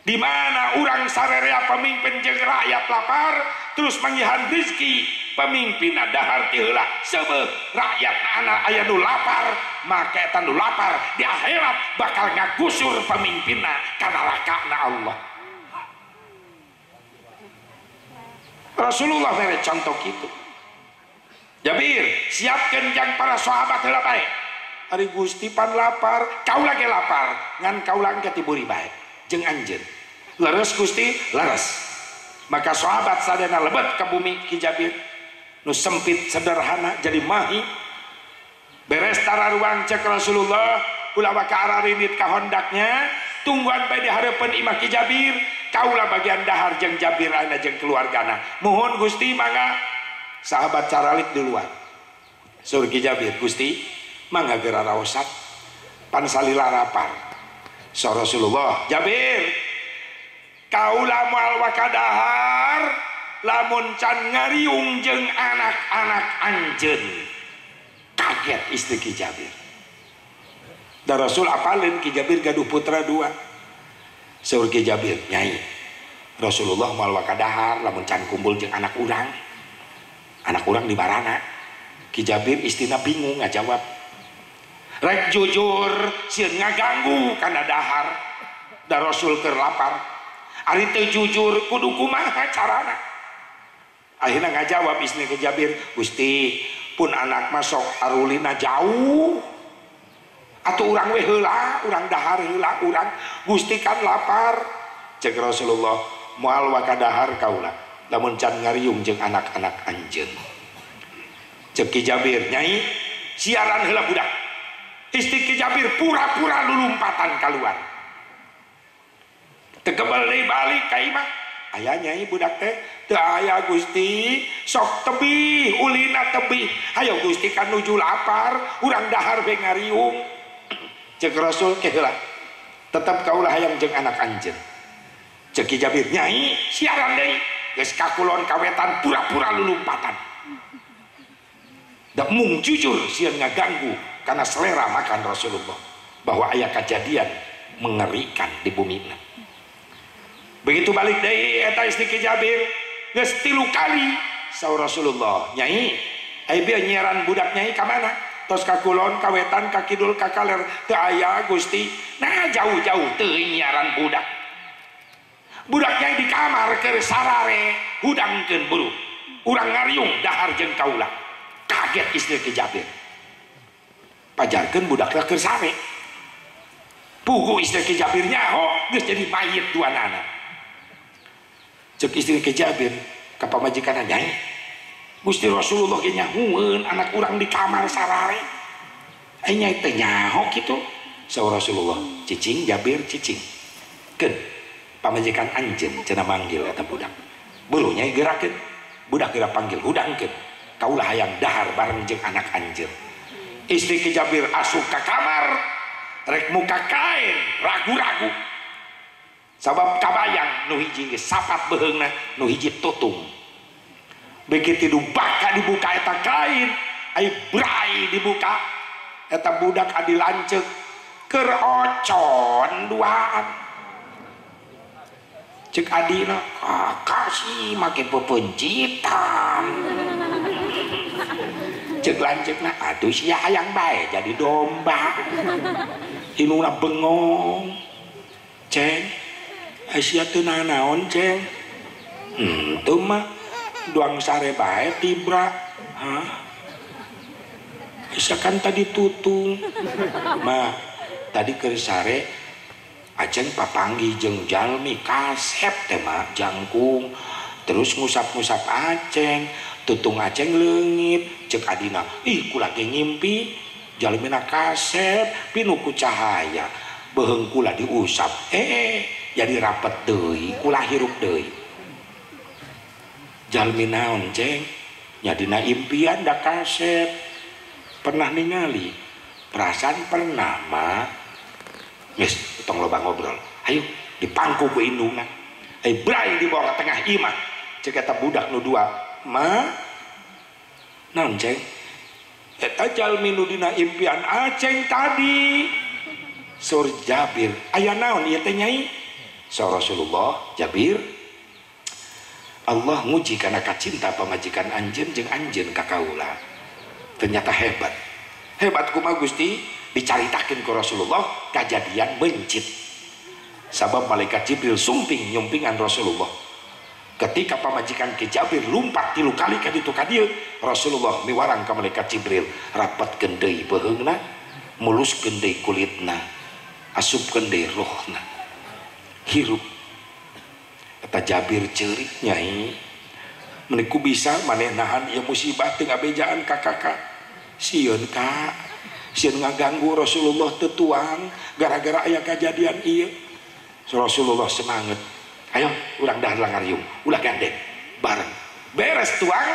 Di mana urang sarerea pemimpin jeung rakyat lapar, terus manggihan rezeki, pemimpin dahar ti heula seubeuh rakyat anak aya nu lapar, maka eta nu lapar di akhirat bakal ngagusur pemimpinna ka nerakana Allah. Rasulullah mere contoh kitu. Jabir, siapkeun jang para sahabat heula bae. Ari Gusti pan lapar, kaula ge lapar, ngan kaula engke tiburi bae jeung anjeun. Leres Gusti, leres. Maka sahabat sadayana lebet ke bumi Ki Jabir. Nu sempit sederhana jadi mahi. Beres tararuang cek Rasulullah, ulah waka ararinit ka hondaknya, tungguan bae di hareupeun imah Ki Jabir, kaula bagian dahar jeung Jabir ayeuna jeung keluargana. Muhun Gusti mangga. Sahabat caralik di luar. Saur Ki Jabir, Gusti, mangga geura raosan. Pan salila lapar. Saur Rasulullah, Jabir, kaula moal wakadahar lamun can ngariung jeung anak-anak anjeun. Kaget istri Ki Jabir. Da Rasul apaleun Ki Jabir gaduh putra dua. Saur Ki Jabir, nyai, Rasulullah moal wakadahar lamun can kumpul jeung anak urang. Anak urang di barana. Ki Jabir istrina bingung ngajawab. Rek jujur sieun ngaganggu kana dahar. Da Rasul keur lapar. Ari teu jujur kudu kumaha carana? Akhirna ngajawab istri Ki Jabir, Gusti, pun anak masuk arulina jauh. Atuh urang we heula, urang dahar heula urang. Gusti kan lapar. Cek Rasulullah, moal wakadahar kaula lamun can ngariung jeung anak-anak anjeun. Cek Ki Jabir, nyai, siaran heula budak. Istri Ki Jabir pura-pura lulumpatan keluar. Tekebel deui balik ka imah. Aya nyai budak teh, teu aya Gusti, sok tebih ulina tebih. Hayo Gusti kan nuju lapar, urang dahar be ngariung. Cek Rasul ke heula. Tetep kaula hayang jeung anak anjeun. Cek Ki Jabir, nyai, siaran deui. Geus ka kulon ka wetan pura-pura lulumpatan. Da mung jujur sieun ngaganggu karena selera makan Rasulullah bahwa aya kejadian mengerikan di bumi. Begitu balik deui eta istri Ki Jabir geus 3 kali saur Rasulullah, nyai, ai bieu nyiaran budak nyai ka mana? Tos ka kulon, ka wetan, ka kidul, ka kaler, teu aya Gusti. Nah jauh-jauh teu nyiaran budak. Budak nyai di kamar keur sarare hudangkeun buru. Urang ngariung dahar jeung kaula. Kaget istri Ki Jabir. Pajarkeun budakna keur sare. Pugu istri Ki Jabir nyaho geus jadi mayit duanana. Cek istri ke Jabir ka pamajikanna nyai. Gusti Rasulullah ge nyahueun anak urang di kamar sarare. Ai nyai teh nyaho kitu. Saur Rasulullah, cicing Jabir cicing. Keun pamajikan anjeun cenah manggil eta budak. Buru nyai gerakeun. Budak geura panggil hudangkeun. Kaulah hayang dahar bareng jeung anak anjeun. Istri Ki Jabir asup ka kamar rek muka kain ragu-ragu. Sabab kabayang nu hiji geus sapat beuheungna, nu hiji tutung. Begitu dibaka dibuka eta kain, ai brai dibuka eta budak adi lanceuk keur ocon duaan. Cek adina, kakak sih make pepencitan. Cek lanceukna, aduh sia hayang bae jadi domba. Inuna bengong. Ceng, sia teu nanaon ceng. Teu mah duang sare bae tibra. Hah? Sia kan tadi tutung. Mah tadi keur sare Aceng papanggi jeung jalmi kasep teh mah jangkung. Terus ngusap-ngusap Aceng, tutung Aceng leungit. Cek adina, ih kula ge ngimpi jalmina kasep pinuh ku cahaya. Beuheung kula diusap, jadi rapet deui, kula hirup deui. Jalmi naon ceng? Nya dina impian da kasep. Pernah ningali? Perasaan pernah mah. Geus tong loba ngobrol. Ayo dipangku ku indungna. Ai brai dibawa ke tengah imah. Cek eta budak nu dua, "Ma, naon ceng? Eta jalmi nu dina impian Aceng tadi." Saur Jabir, "Aya naon ieu teh nyai?" Saur Rasulullah, "Jabir, Allah nguji kana kacinta pamajikan anjeun jeung anjeun ka kaula. Ternyata hebat. Hebat kumaha Gusti?" Dicaritakeun ku Rasulullah kajadian mencit. Sabab malaikat Jibril sumping nyumpingan Rasulullah. Ketika pamajikan Ki Jabir lumpat 3 kali ka ditu ka dieu, Rasulullah miwarang ka malaikat Jibril, rapatkeun deui beuheungna, muluskeun deui kulitna, asupkeun deui rohna. Hirup. Eta Jabir ceurik nyai. Meuni ku bisa maneh nahan ieu musibah teu ngabejaan ka kakak. Sieun ka, sieun ngaganggu Rasulullah teu tuang gara-gara aya kajadian ieu. Rasulullah semangat. Ayo urang dahar langariung, ulah gandeng bareng. Beres tuang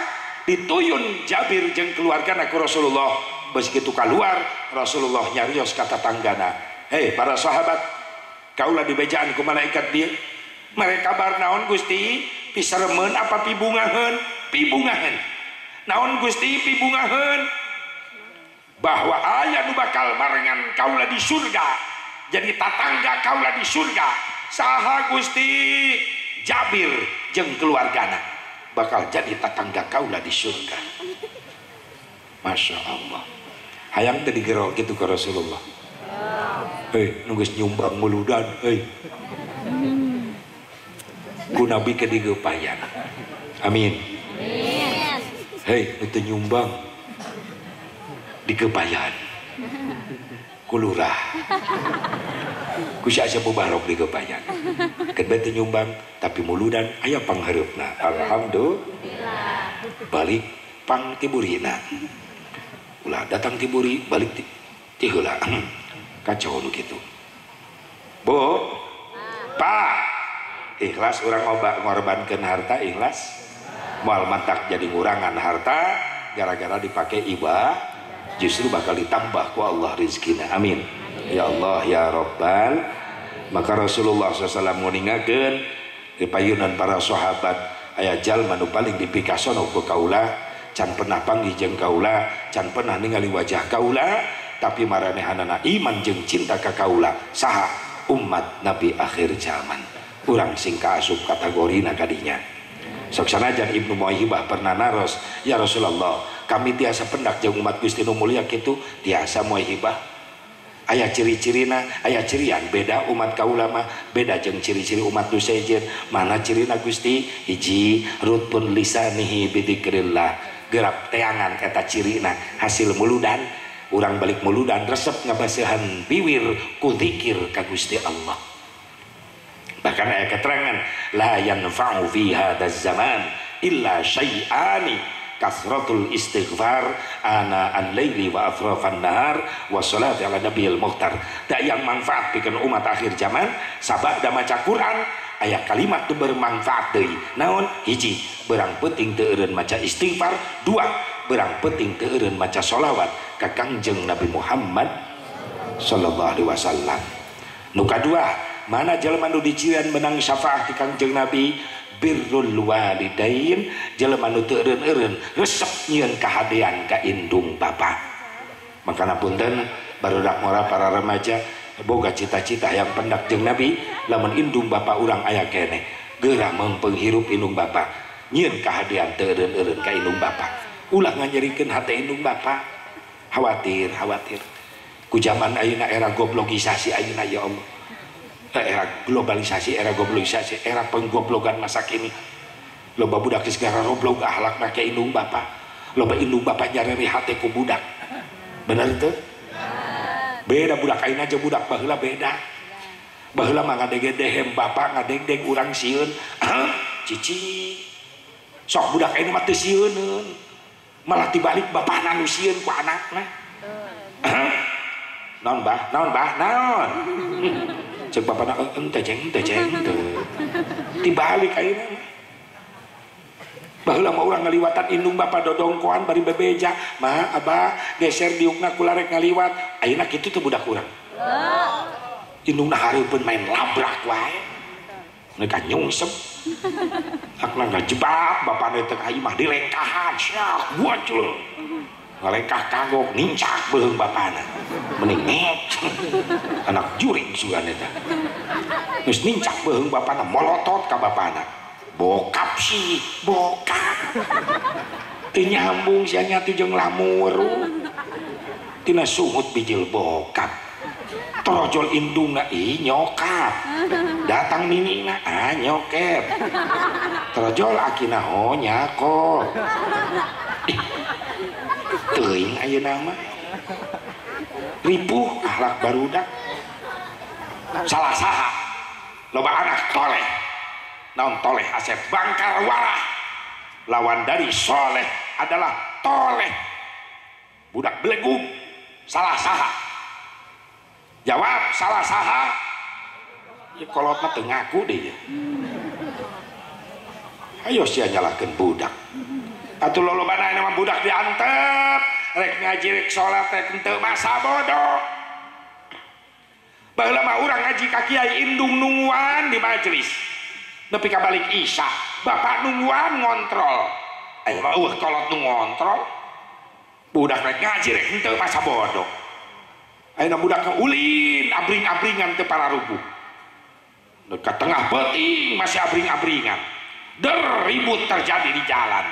dituyun Jabir jeung keluargana ku Rasulullah. Begitu keluar Rasulullah nyarios ka tatanggana, "Hei para sahabat, kaulah dibejaan ku malaikat dieu. Mereka kabar naon Gusti? Piseremeun apa pibungaheun? Pibungaheun. Naon Gusti pibungaheun? Bahwa aya nu bakal barengan kaula di surga. Jadi tatangga kaula di surga. Saha Gusti? Jabir jeung keluargana bakal jadi tatangga kaula di surga." Masya Allah. Hayang teh digero kitu ka Rasulullah. Hei, nu geus nyumbang muludan, hei. Ku Nabi ke digeupayan. Amin. Hei, nu teu nyumbang digepayan ku lurah. Ku sia mubarok digepayan. Keun bae teu nyumbang tapi muludan aya panghareupna. Alhamdulillah. Balik pang tiburina. Ulah datang tiburi balik ti heula. Kacau nu kitu. Bu, Pak, ikhlas urang ngorbankeun harta ikhlas. Moal mantak jadi ngurangan harta gara-gara dipake ibah, justru bakal ditambah ku Allah rizkina. Amin. Ya Allah ya Rabbal. Maka Rasulullah SAW nguningakeun di payunan para sahabat, aya jalma nu paling dipikasono ku kaula, can pernah panggih jeung kaula, can pernah ningali wajah kaula, tapi maranehanana iman jeung cinta ka kaula. Saha? Umat Nabi akhir zaman. Urang sing kaasup kategorina kadinya. Sok sanajan Ibnu Muwaihibah pernah naros, "Ya Rasulullah, kami tiasa pendak jeung umat Gusti nu mulia kitu, tiasa Muwaihibah. Aya ciri-cirina, aya cirian beda umat kaula mah, beda jeung ciri-ciri umat nu sejen. Mana cirina Gusti? Hiji, rutpun lisanihi bidzikrillah. Gerap teangan eta cirina, hasil muludan, urang balik muludan resep ngabasehan biwir ku zikir ka Gusti Allah. Bahkan aya keterangan la yanfa'u fi hadzal zaman illa syai'ani kasratul istighfar ana al-laili wa athrafan nahar wa salati ala nabiyil mukhtar. Tak yang manfaat pikeun umat akhir zaman sabada maca Quran aya kalimat tu bermanfaat deui. Naon? Hiji, berang peuting teu eureun maca istighfar. Dua, berang peuting teu eureun maca sholawat ka Kangjeng Nabi Muhammad sallallahu alaihi wasallam. Nu kadua, mana jelema nu dician menang syafaat ti Kangjeng Nabi? Birrul walidain, jelema nu teu eureun-eureun resep nyieun kahadean ka indung bapa. Makana punten barudak ngora para remaja boga cita-cita yang pendak jeung Nabi, lamun indung bapa urang aya keneh geura mengpenghirup indung bapa, nyieun kahadean teu eureun-eureun ka indung bapa. Ulah nganyerikeun hate indung bapa. Khawatir, khawatir. Ku zaman ayeuna era goblogisasi ayeuna ya Allah. Era globalisasi, era goblogisasi, era penggoblogan masa kini. Loba budak geus gararoblog akhlakna ka indung bapa. Loba indung bapa nyareri hate ku budak. Bener teu? Beda budak ayeuna jeung budak baheula beda. Baheula mah ngadegedeh bapa ngadegdeg urang sieun. Cici. Sok budak ayeuna mah teu sieuneun. Malah dibalik bapana nu sieun ku anakna. Naon bah? Naon bah? Naon? Cek bapana ente jeng teu. Dibalik ayeuna. Baheula mah urang ngaliwatan indung bapa dodongkoan bari bebeja, "Ma, abah geser diukna kula rek ngaliwat." Ayeuna kitu teu budak urang. Indungna hareupeun main labrak wae. Mereka nyungsep. Akna ngajebak bapana teh ka imah dilengkahan, siah buat culun. Ngalengkah kagok nincak beuheung bapana. Mending net. Anak jurig sugan eta. Geus nincak beuheung bapana molotot ka bapana. Bokap sih, bokap. Teu nyambung sia nya teh jeung lamur. Tina sungut bijil bokap. Torojol indungna ih nyokap. Datang ninina ah nyokep. Torojol akina oh nyakop. Ih, teuing ayeuna mah. Ripuh akhlak barudak. Salah saha. Loba anak toleh. Naon toleh asep bangkar warah. Lawan dari soleh adalah toleh. Budak belegug. Salah saha. Jawab salah saha. Ya kolot mah teu ngaku deui ya. Ayo sia nyalahkeun budak. Atuh lolobana ayeuna mah budak diantep, rek ngaji rek salat rek henteu masa bodoh. Baheula mah urang ngaji ka kiai indung nungguan di majelis. Nepi ka balik isya, bapak nungguan ngontrol. Ayeuna mah eueuh kolot nu ngontrol. Budak rek ngaji rek henteu masa bodoh. Ayeuna budak ulin abring-abringan teu pararubuh. Dekat tengah peuting masih abring-abringan. Der ribut terjadi di jalan.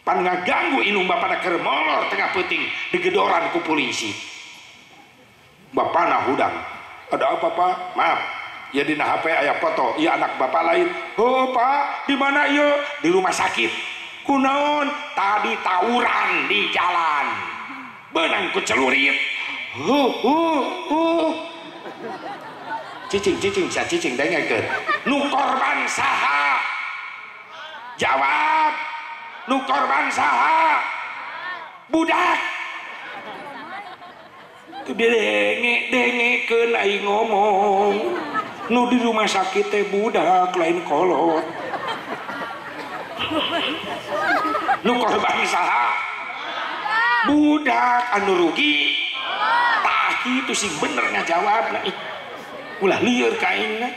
Pan ngaganggu indung bapana keur molor tengah peuting digedoran ku polisi. Bapana hudang. Ada apa, Pak? Maaf. Ya dina HP aya foto, ieu anak bapak lain. Oh, Pak, di mana ieu? Di rumah sakit. Kunaon? Tadi tawuran di jalan. Benang ku celurit. Cicing cicing sia cicing dengekeun. Nu korban saha? Jawab. Nu korban saha? Budak. Teu denge-dengekeun aing ngomong. Nu di rumah sakit teh budak lain kolot. Nu korban saha? Budak anu rugi. Tah kitu sing bener ngajawabna. Ulah lieur ka aingna.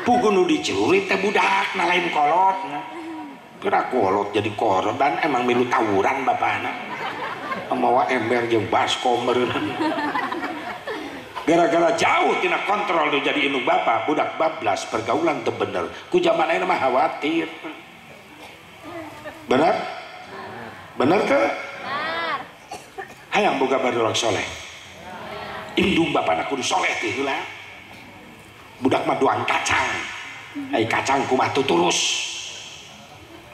Puguh nu dicelurit teh budak na lain kolotna. Geura kolot jadi korban emang milu tawuran bapana. Mawa ember jeung baskom meureun. Gara-gara jauh tina kontrol nu jadi indung bapa, budak bablas pergaulan teu bener. Ku zaman ayeuna mah khawatir. Bener? Bener teu? Hayang boga barudak soleh. Indung bapana kudu soleh teh heula. Budak mah doang kacang. Ai kacang kumaha tuturus.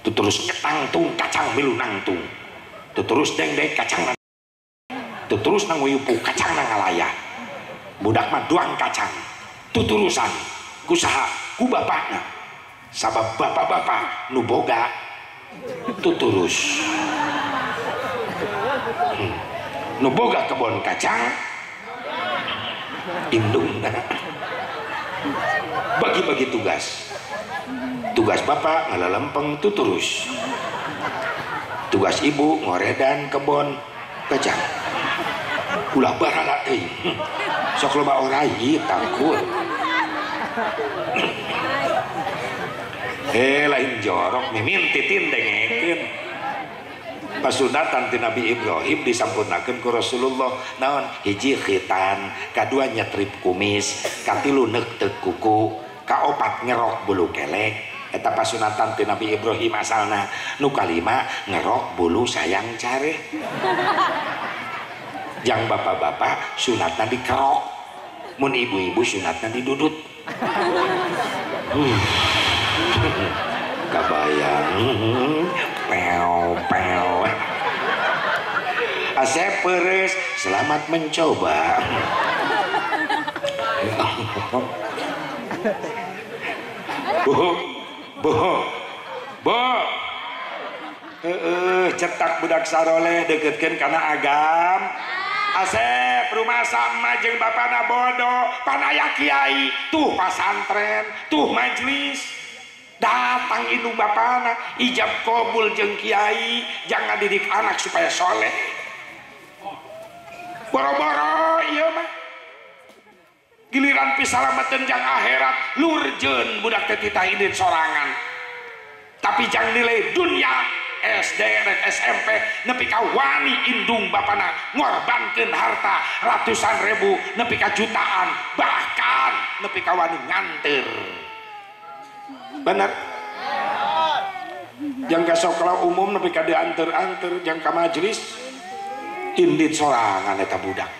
Tuturus ngetangtung kacang milu nangtung. Tuturus dengdek kacang tuturus nang nguyupu kacang nang ngalaya. Budak mah doang kacang. Tuturusan. Ku saha? Ku bapakna. Sabab bapak-bapak nu boga tuturus. Nu boga kebon kacang indungna. Bagi-bagi tugas. Tugas bapak ngalalempeng tuturus. Tugas ibu ngoredan kebon kacang. Ulah barala teuing. Sok loba orai takut. Lain jorok mimin titin dengekeun. Pasunatan ti Nabi Ibrahim disampurnakeun ku Rasulullah. Naon? Hiji khitan, kadua nyetrip kumis, katilu neukteuk kuku, kaopat ngerok bulu kelek. Eta pasunatan ti Nabi Ibrahim asalna. Nu kalima ngerok bulu sayang care. Jang bapak-bapak sunatna dikerok, mun ibu-ibu sunatna didudut. Kabayang peo peo. Asep peres, selamat mencoba. Bu, bu, bu. Cetak budak saroleh deketkeun kana agam. Asep rumah sama jeung bapana bodoh, panaya kiai, tuh pasantren, tuh majelis. Datang indung bapana, ijab kabul jeung kiai, jangan didik anak supaya soleh. Boro-boro ieu mah. Giliran pisalameteun jang akhirat, lurjeun budak teh titah indit sorangan. Tapi jang nilai dunia SD rek SMP nepi ka wani indung bapana ngorbankeun harta ratusan ribu nepi ka jutaan, bahkan nepi ka wani nganter. Bener? Jang ka sekolah umum nepi ka dianter-anter, jang ka majelis indit sorangan eta budak.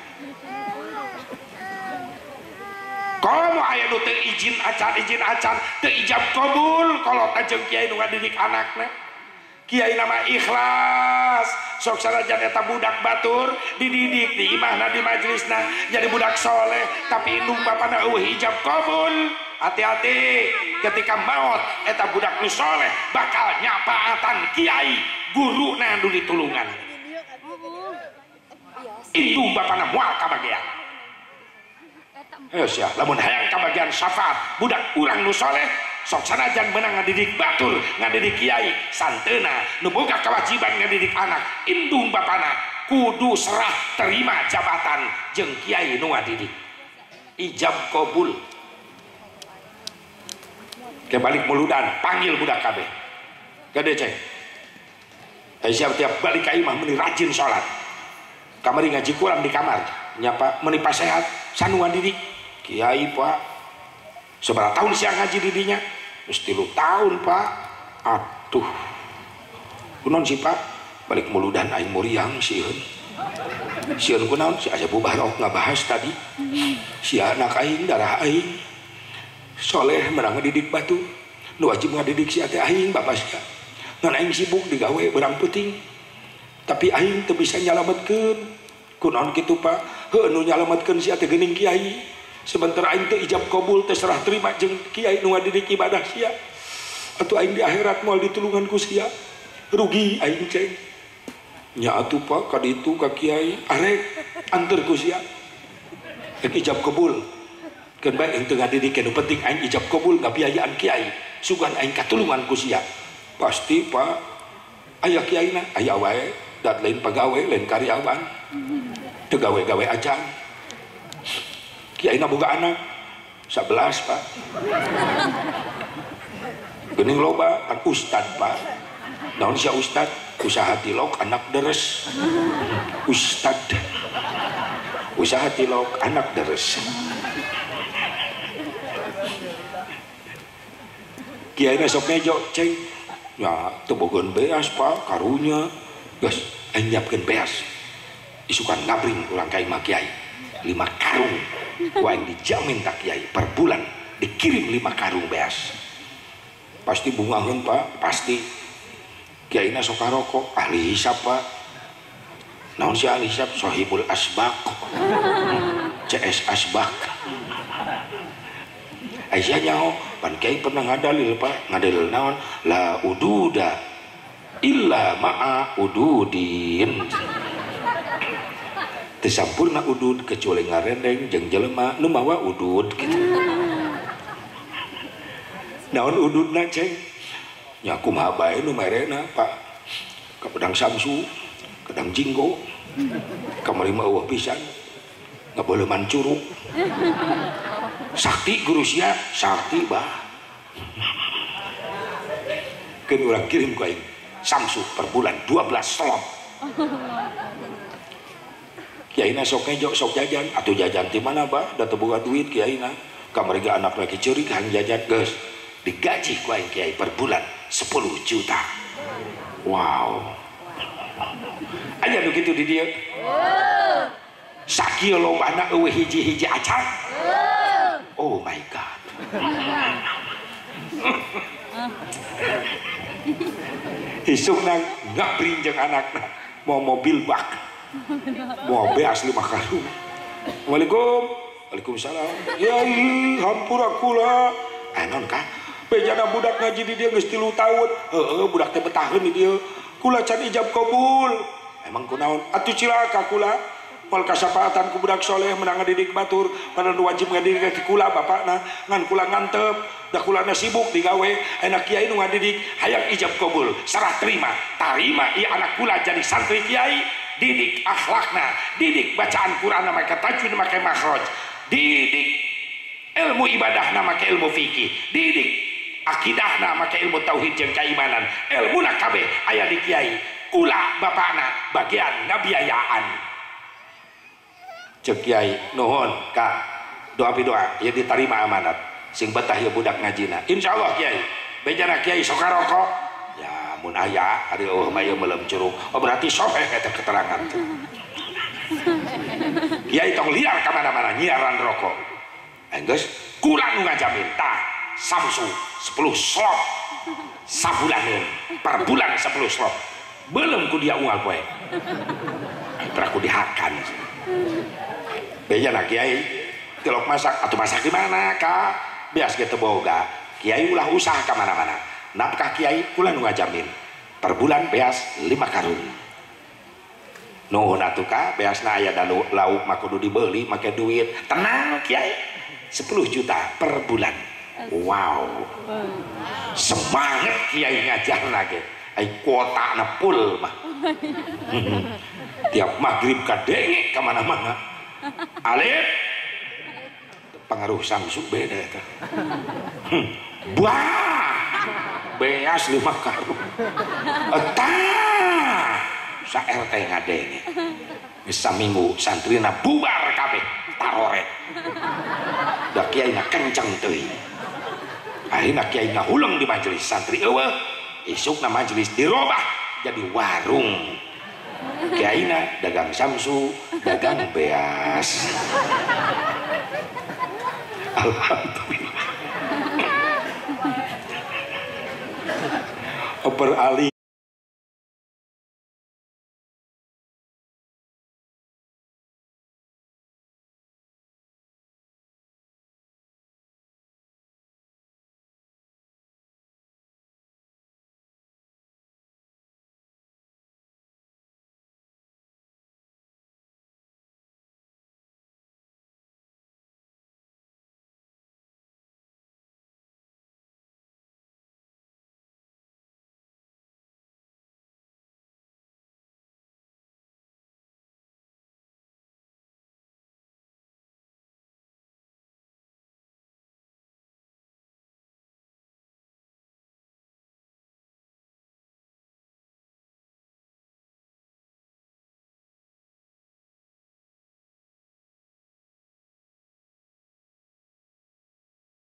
Komo aya nu teu izin acan, teu ijab kabul kolot jeung kiai nu ngadidik anakna. Kiai nama ikhlas, sok sanajan eta budak batur dididik di imahna di majelisna jadi budak soleh, tapi indung bapana eueuh ijab kabul. Hati-hati ketika maot eta budak nu soleh bakal nyapaatan kiai guruna nu ditulungan. Indung bapana moal kabagian. Heuh sia, lamun hayang kabagian syafaat budak urang nu soleh, sok sanajan menang ngadidik batur, ngadidik kiai, santeuna nu boga kewajiban ngadidik anak, indung bapana kudu serah terima jabatan jeung kiai nu ngadidik. Ijab kabul. Ke balik muludan, panggil budak kabeh. Gede ceng. Siap tiap balik ka imah meuni rajin salat. Kamari ngaji kurang di kamar, nyapa meuni pasehat, sanu ngadidik. Kiai Pak, seberapa tahun siang ngaji didinya? Wis 3 tahun Pak. Aduh, kunaon sih Pak? Balik muludan aing muriang sieun. Sieun kunaon? Si Asep Mubarok ngabahas tadi. Si anak aing, darah aing soleh menang ngadidik batu. Nu wajib ngadidik si teh aing bapak sia. Ngan aing sibuk digawe berang peuting. Tapi aing teu bisa nyalametkeun. Kunaon kitu Pak? Heuh nu nyalametkeun sia teh geuning kiai. Sebentar aing teh ijab kabul teh serah terima jeung kiai nu ngadidik ibadah sia. Atuh aing di akhirat moal ditulungan ku sia. Rugi aing ceng. Nya atuh Pak ka ditu ka kiai arek anter ku sia. Rek ijab kabul. Keun bae aing teu ngadidik nu penting aing ijab kabul ngabiayaan kiai. Sugan aing katulungan ku sia. Pasti Pak aya kiaina aya wae, dat lain pagawe lain karyawan. Teu gawe-gawe acan. Kiai na boga anak 11 Pak. Geuning loba kan ustad Pak. Naon sia ustad? Usaha tilok anak deres. Ustad. Usaha tilok anak deres. Kiai na sok ngejo ceng. Ya teu bogoan beas Pak, karunya. Geus aing nyiapkeun beas. Isukan ngabring urang ka imah kiai. 5 karung. Wah yang dijamin tak kiai per bulan dikirim 5 karung beas. Pasti bungaheun Pak, pasti. Kiaina sok rokok, ahli hisab Pak. Naon si ahli hisab? Sohibul asbak. CS asbak. Aisyah nyaho pan kiai pernah ngadalil Pak, ngadalil naon? La ududa illa ma'a ududin. Teu sampurna udud kecuali ngarendeng jeung jelema nu mawa udud kitu. Naon ududna ceng? Nya kumaha bae nu merena Pak. Ka pedang Samsu, kedang jinggo, kamari mah eueuh pisan. Ngaboleuman curug. Sakti guru sia, sakti bah. Keun urang kirim ku aing Samsu per bulan 12 slot. Kiaina sok ngejo, sok jajan, atuh jajan ti mana bah? Da teu boga duit kiaina. Kamari ge anak lagi ceurik hayang jajan geus. Digaji ku aing kiai per bulan 10 juta. Wow. Aya nu kitu di dieu. Sakieu lobana eueuh hiji-hiji acan. Oh my God. Isukna ngabring jeung anakna mau mobil bak. Mau beas 5 karung. Assalamualaikum. Waalaikumsalam. Yai, hampura kula. Naon ka? Bejana budak ngaji di dieu geus 3 tahun. Heueuh, budak teh betaheun di dieu. Kula can ijab kabul. Emang kunaon? Atuh cilaka kula. Moal kasapaatan ku budak soleh menang ngadidik batur, padahal nu wajib ngadidik ti kula bapakna, ngan kula ngantep, da kulana sibuk digawe, enak kiai nu ngadidik hayang ijab kabul, serah terima, tarima ieu anak kula jadi santri kiai, didik akhlakna, didik bacaan Qur'anna make tajwid make makhraj, didik ilmu ibadahna make ilmu fikih, didik akidahna make ilmu tauhid jeung keimanan, ilmuna kabeh aya di kiai, kula bapakna bagian ngabiayaan. Cek kiai nuhun ka doa pidoa ya diterima amanat sing betah ya budak ngajina insyaallah kiai bejana kiai sok rokok ya mun aya ari eueuh mah ieu meuleum curug oh berarti soheh eta keterangan teh kiai tong liar ka mana-mana nyiaran rokok geus kula nu ngajamin tah Samsu 10 slot sabulaneun per bulan 10 slot belum ku dia unggal poe peraku dihakan. Bejana kiai tilok masak atau masak di mana ka bias gitu boga kiai ulah usaha ka mana-mana nafkah kiai kula nu ngajamin per bulan beas 5 karung nuhun atuh ka beasna aya da lauk mah kudu dibeli make duit tenang kiai 10 juta per bulan. Wow, semangat kiai ngajar lagi ai kuotana full mah. Tiap maghrib kadenge ka mana-mana. Alif pengaruh Samsu beda eta. Bah, beas 5 karung. Eta sa RT ngadenge. Geus saminggu santrina bubar kabeh taroret. Da kiaina kenceng teuing. Akhirna kiai ngahuleng di majelis santri eueuh, isukna majelis dirobah jadi warung. Kiaina dagang Samsu, dagang beas. Alhamdulillah. Oper ali.